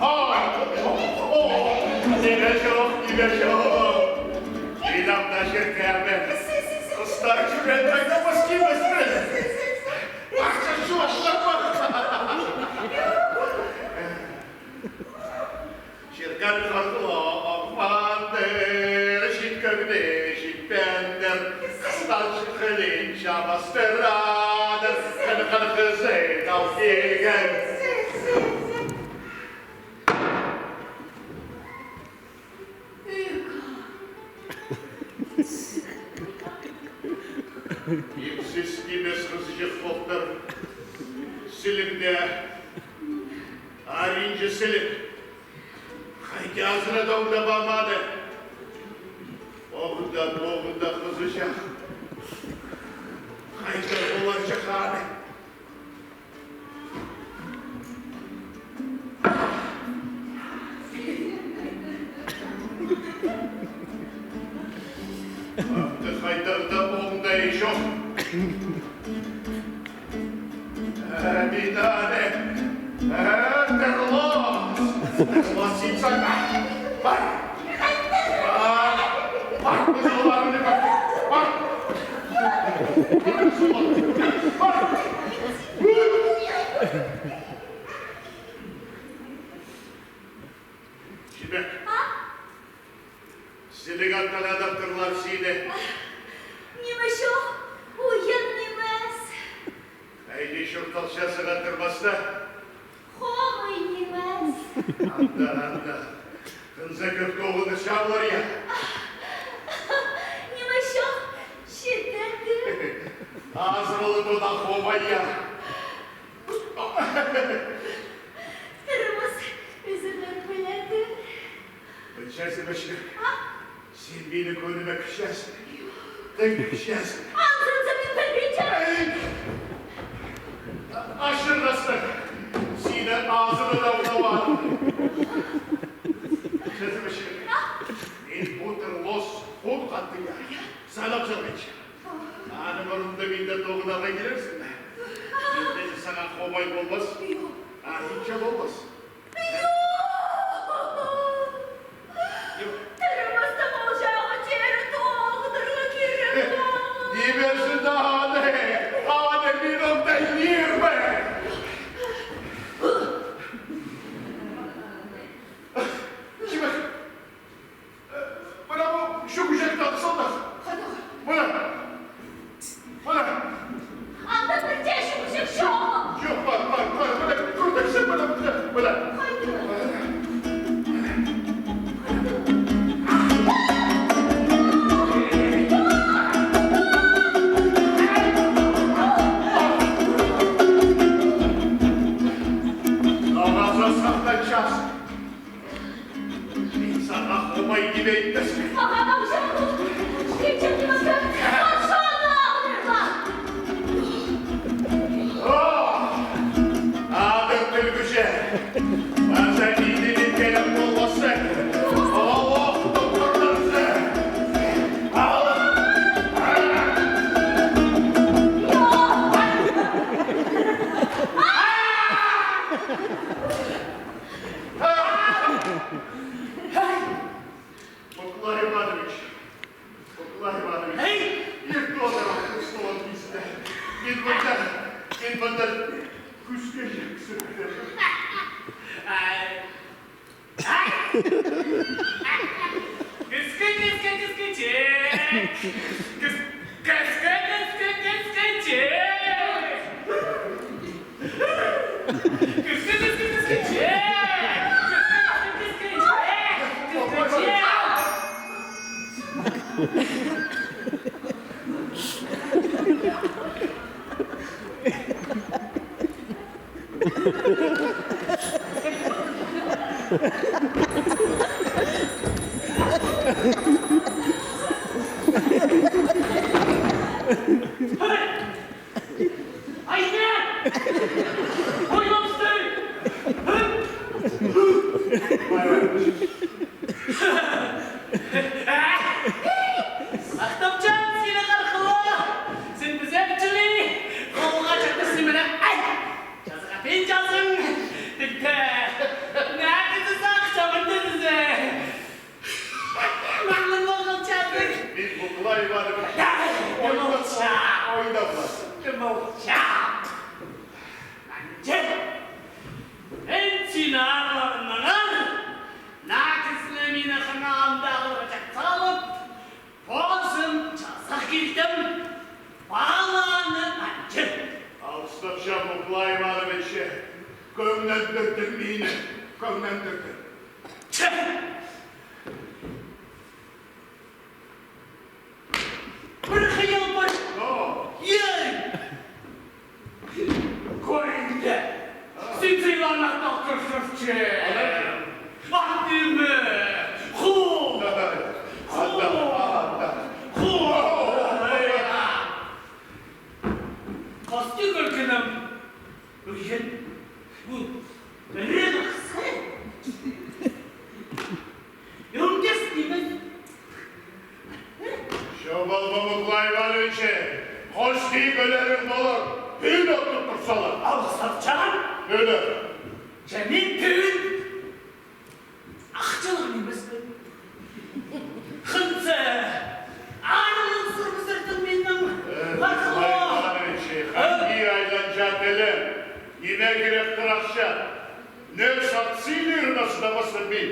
О, о, о, ниме чох, ниме чох. Мин ам даа чиркеме. Хыстар чӱрен тайдабас килбес пе? Пахча чуашлар пар. Чиркін хырлап пандыр, читкенде читпендір. Хыстар чіхілін чабыстырадыр, хын-хын хызы тау килген. Ипсіс нимес хызыҷах полтыр. Сіліг дее, аринҷы сіліг. Хайди азыра тоғынып амады. Оғында, оғында хызыҷах. Хайди олар чаханы. Ам таа хайдар даа оңдай чох. Э, мин аны, э, тырлас. Тырлас син саңа. Пар. Пар. Пар, пызылларны пар. Пар. Пар. Чибек. А? Сіліг аттарадып тырлар сині. Ниме чох, уян нимес. Хайди чурталча сыға тырбаста? Хомай нимес. Анда, анда. Хынза кӧп тоғыны чаблар, я. Ниме чох, читердім. Азыралы тода хомай, я. Тырмас ӱзіннең піледі. Пілчезің бе, Чибек? А? Син минің кӧңніме кірчезің. Тың кірчезің. Анзын сен мин пілбинчем. Ей! Ашырғастың. Сині азыра даа уналадым. Пілчезің бе, Чибек? А? Мин пу тырлас хун хаттың, я. Санап салғанча. Аның орнында мин дее тоғынарға килерзің бе? Мин дее саңа хомай полбас. Йо. Аринҷы полбас. Йо. Йо. Тырмастаң ол чағын чирі тоғынарға кирек. Нимезі даа аны, аны мин оңдай ирбе. Чибек. Мына пу чӱгӱчекті ап салдыр. Хайдағ? Мына. Мына. Анда пір дее чӱгӱчек чоғыл. Чох, пар, пар, пар. Мына, кӧрдіңме, мына, мына, мына. Хайда? Ағазы сахтанчас. Мин саңа хомай ниме итпеспін. Ағам, чағыл. Чиҷек нимес пе? Патшаны аларға. О! Адыр тӱлгӱче. Паза мині ниме иткен полбассың. Аллах, тоғдырза. Ал. Микола Иванович, Микола Иванович, ир тоғдыр, усталан кисті. Мин мында, мин мында кӱскеҷек сӧкті. Ай. Ай. Кӱске, кӱске, кӱскеҷек. Кӱс-, кӱске, кӱске, кӱскеҷек. Айна! Ойлап істе! Ахтапчам сині, Хархыла! Син пізер чіли! Холға чыхты симені! Ай! Чазыға пен чазың! Тікті! Нәк! Полча. Анҷа. Мин сині аарларымнаңар, наа кізіні мині хынағымда аларға чатсалып, позым чаза килдім. Паланы анҷа. Алғыстапчам, Муклай Иванович, кӧңнендірдің мині, кӧңнендірдің. Че! Пір хыял пар. Но. Ей! Кӧрінде. Син сыйланар доктор Шевченко. Ат ниме? Ху. Ху. Ху. Ей, а. Хости кӧргенім. Ӧй, бу пірее хысхы. Ӧңдес нимес. Чоғыл, Муклай Иванович, хости кӧлерің полар, пӱӱн оттап турзалар. Алғыстапчам. Ӧлер. Че мин пӱӱн ахчалығ нимеспін. Хынза, аарлығ сурыбызарзың миннең. Э, Муклай Иванович, ханға айланча тілең, ниме киректір ахча? Нӧс ат сыйлирына сыдабаспын мин.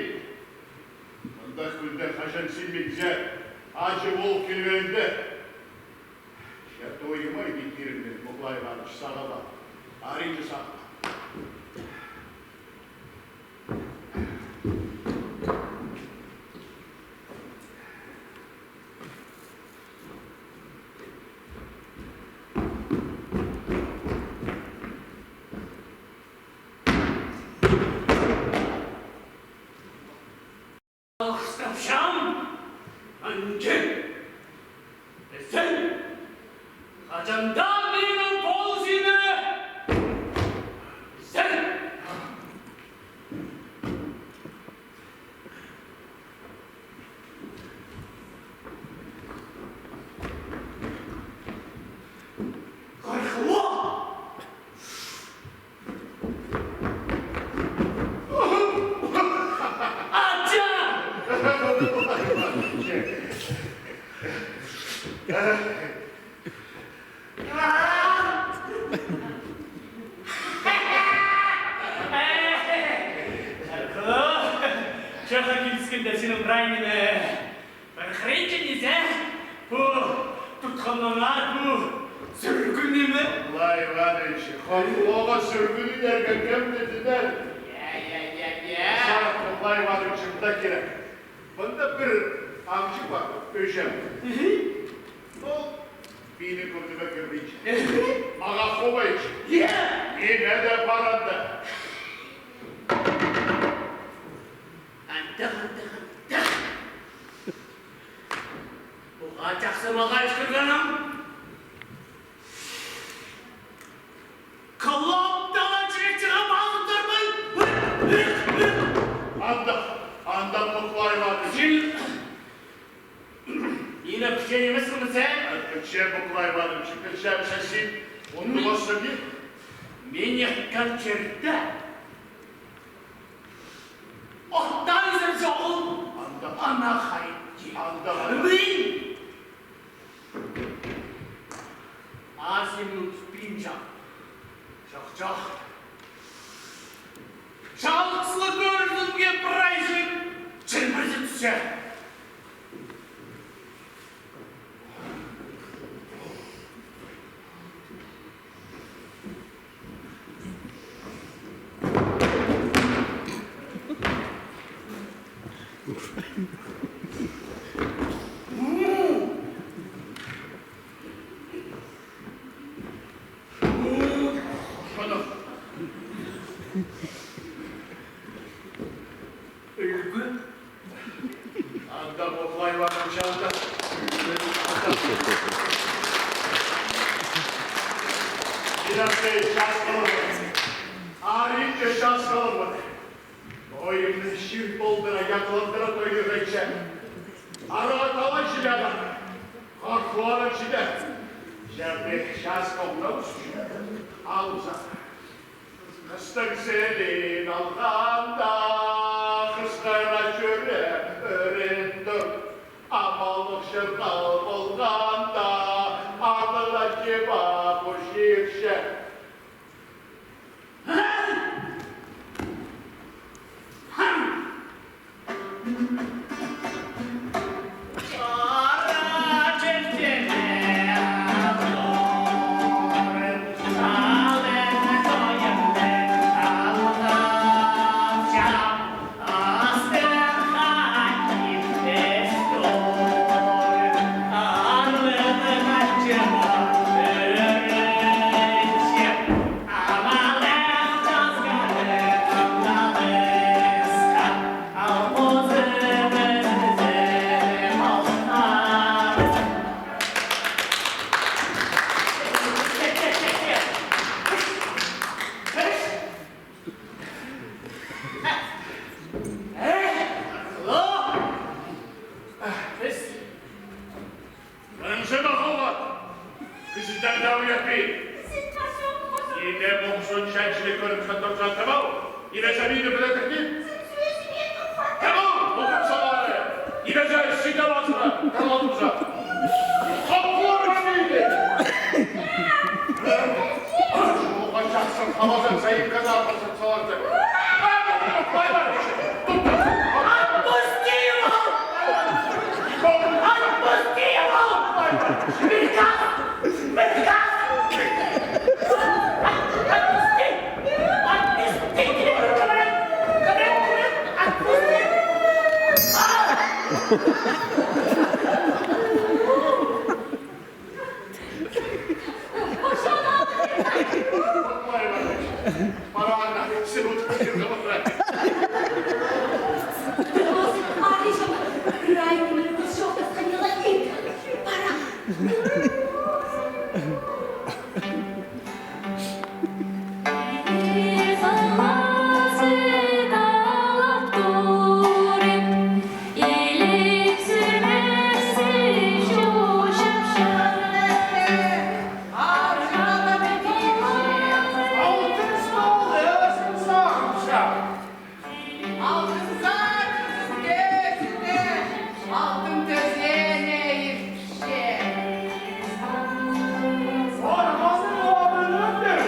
Мындағ кӱнде хаҷан син минзер, аҷы полып килбеенде. Че тойыма иди киріңнең, Муклай Иванович, сағаа пар. Аринҷы сағаа. Алғыстапчам, анҷа. Сен хаҷан даа минің ползиме. Сен. Хархло! Ача! Чахар киліскенде синің прай ниме. Пір хыринҷы ниме, пу тутханнаңар пу сӱргӱн ниме? Муклай Иванович, хонуға сӱргӱн идерге кем дее тидер. Я, я, я, я. Сағаа, Муклай Иванович, мында кирек. Мында пір амҷы пар, ӧҷем. Мгм. Ол мині кӧрдібе кірбинче. Мгм. Мағаа хобайча. Я. Ниме дее пар анда. Андағ, андағ, андағ. Уғаа чахсы мағаа ӱскіргенім. Кылаптала чіре чығып алып турбын. Андағ, андағ, Муклай Иванович. Син мині пілчең нимессің бе? Пілчем, Муклай Иванович, пілчем, че син ундубассың. Мин иткен чирде Оттан ізер чоғыл. Анда. Ана хайди. Анда. Мин. Азимның спинча. Чох, чох. Чалғызлығ кӧрдімге прайзы чілбірзі тӱссе. Ӱлгӱ. Анда Муклай Иванович, анда. Ирактай час халып. Аринҷа час халып. Ойымны чир толдыра, яғландыра тойдырғанча. Араа талай чіли ада. Хархлары чиде. Чарны час халып. Алза. Хыстың сілиин алғанда, хысхыра чӧріп ӧрін тур. Амаллығ чырғал полғанда, адыра Папушкиче. Мынҷа махалла! Кізі таңда уятпин! Ибе муңсун чанчылы кӧріп сатып сатып ал! Ибе сабиді пілетірдім! Кем ол? Укып салары! Ибе сабиді вазыра! Кем ол? Хаппур маңайды! Оға чахсы хабазан сайын казапырсың саларды! Отпусти его! Отпусти его! Приказ! Приказ! Отпусти! Отпусти! Говорят, говорят, говорят, отпусти! Алтын тӧзеене иртче. Ормазын орнын ӧтір.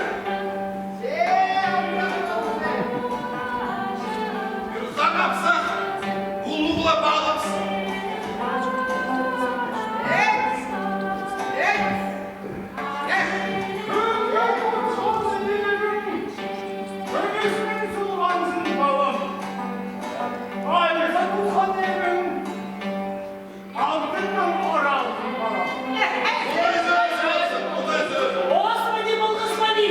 Юза капса, улуғла палыпсың. Эй! Эй! Господи, благослови!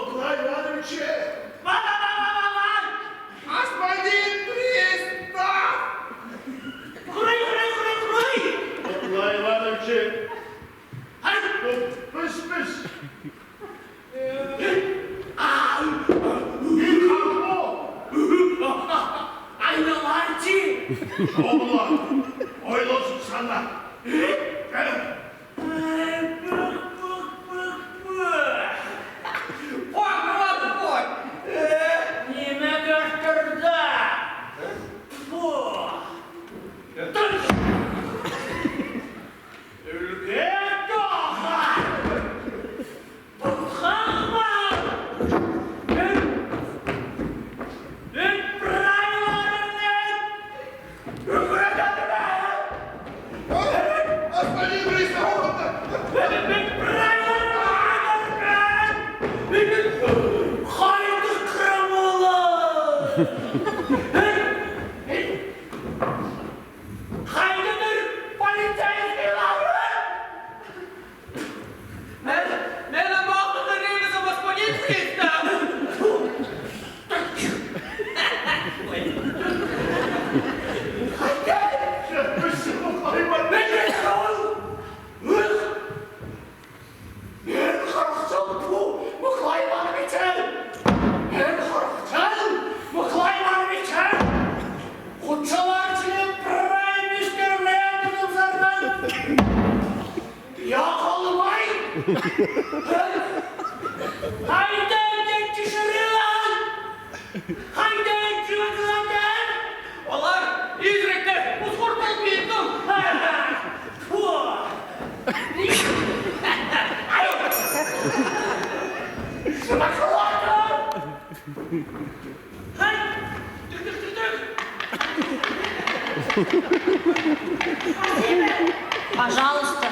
Николай Иванович! Ва, ва, ва, ва, ва, ва! Господин пристав! Хурай, хурай, хурай, хурай! Николай Иванович! Ай! Піс, піс! Ай! Ай, хаппо! Айналайчы! Шоғыла! Ойлазып сана! Ай, пых, пых, пых, пых. Пох, пох, пох. Э, ниме кӧрді? Хайдадыр полицейскийлер! Мен, мен амалды ревиза, господин пристав! Мен харахчал пу Мыхлай Ивановичтең! Мен харахчал Мыхлай Ивановичтең! Хучалар чіли прай мистер Врединнің сарнан! Я, халымай! Хайда текчі шырилар? Хайда чӱгӱлетер? Олар изіректер, усхур полбинту. Фу! Шымахлату! Хай! Тӱк, тӱк, тӱк, тӱк! Пожалуйста.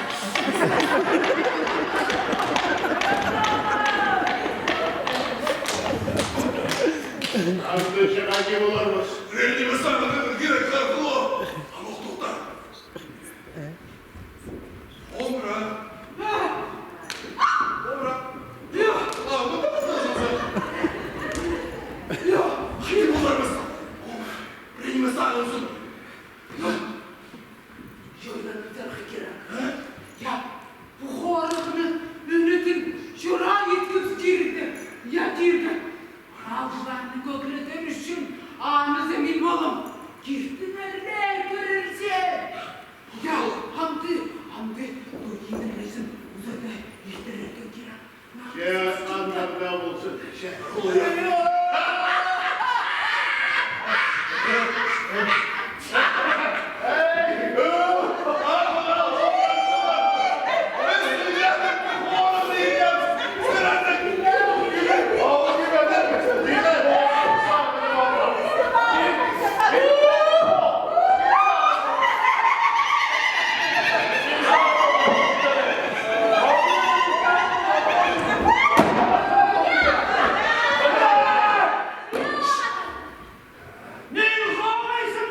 Андыҷа хайди поларбыс? Ренди сағынып кирек, Хархыло. Амох, тохта. Омра. Омра. Йо. Ла, ла, ла, ла, ла. Йо, хайди поларбыс? Омра. Ренди сағынзын. Йо. Чойланып тирге кирек. А? Я, пу хорығны ӱнетін чураа иткіп тирге. Я, тирге. Албарны кӧглетер ӱчӱн аны за мин полам. Киртіңер ле, кӧрерзер. Я, амды, амды, ту идірезін узада иртірерге кирек. Че, андар даа ползын, че. Мин хомайсың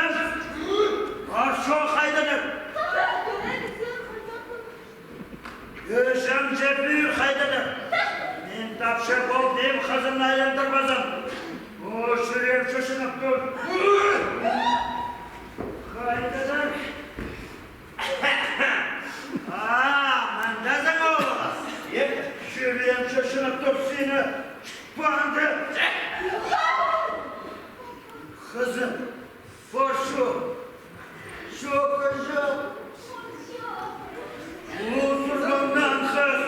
Хызым, Арчо хайдадыр? Ӧҷең Чепир хайдадыр? Мин тапча полдым, хызымны айландырбазам. О, чӱреем чочынып тур. Хайдадыр? А, мындазың ол. Чӱреем чочынып тур сині. Панды. Хызым, порчу. Чоохтанҷа. Улуғ сурғаннаң хыс.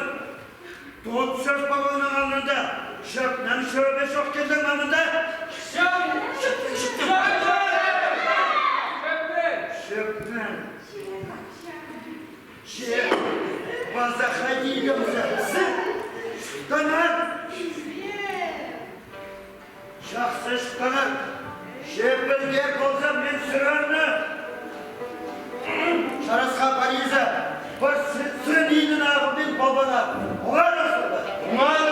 Тот сӧс паланың алнында. Чӧпнің чӧбі чох килдің ме мында? Чӧп! Чӧп! Чӧп! Че, паза хайди кӧмзе, сы-, чуртаңар. Чахсы чуртаңар. Че пілер полза, мин сірерні чарасха парирза, пір сы-, сын идін ағылбин полбаңар. Оңар ма сірер? Оңар!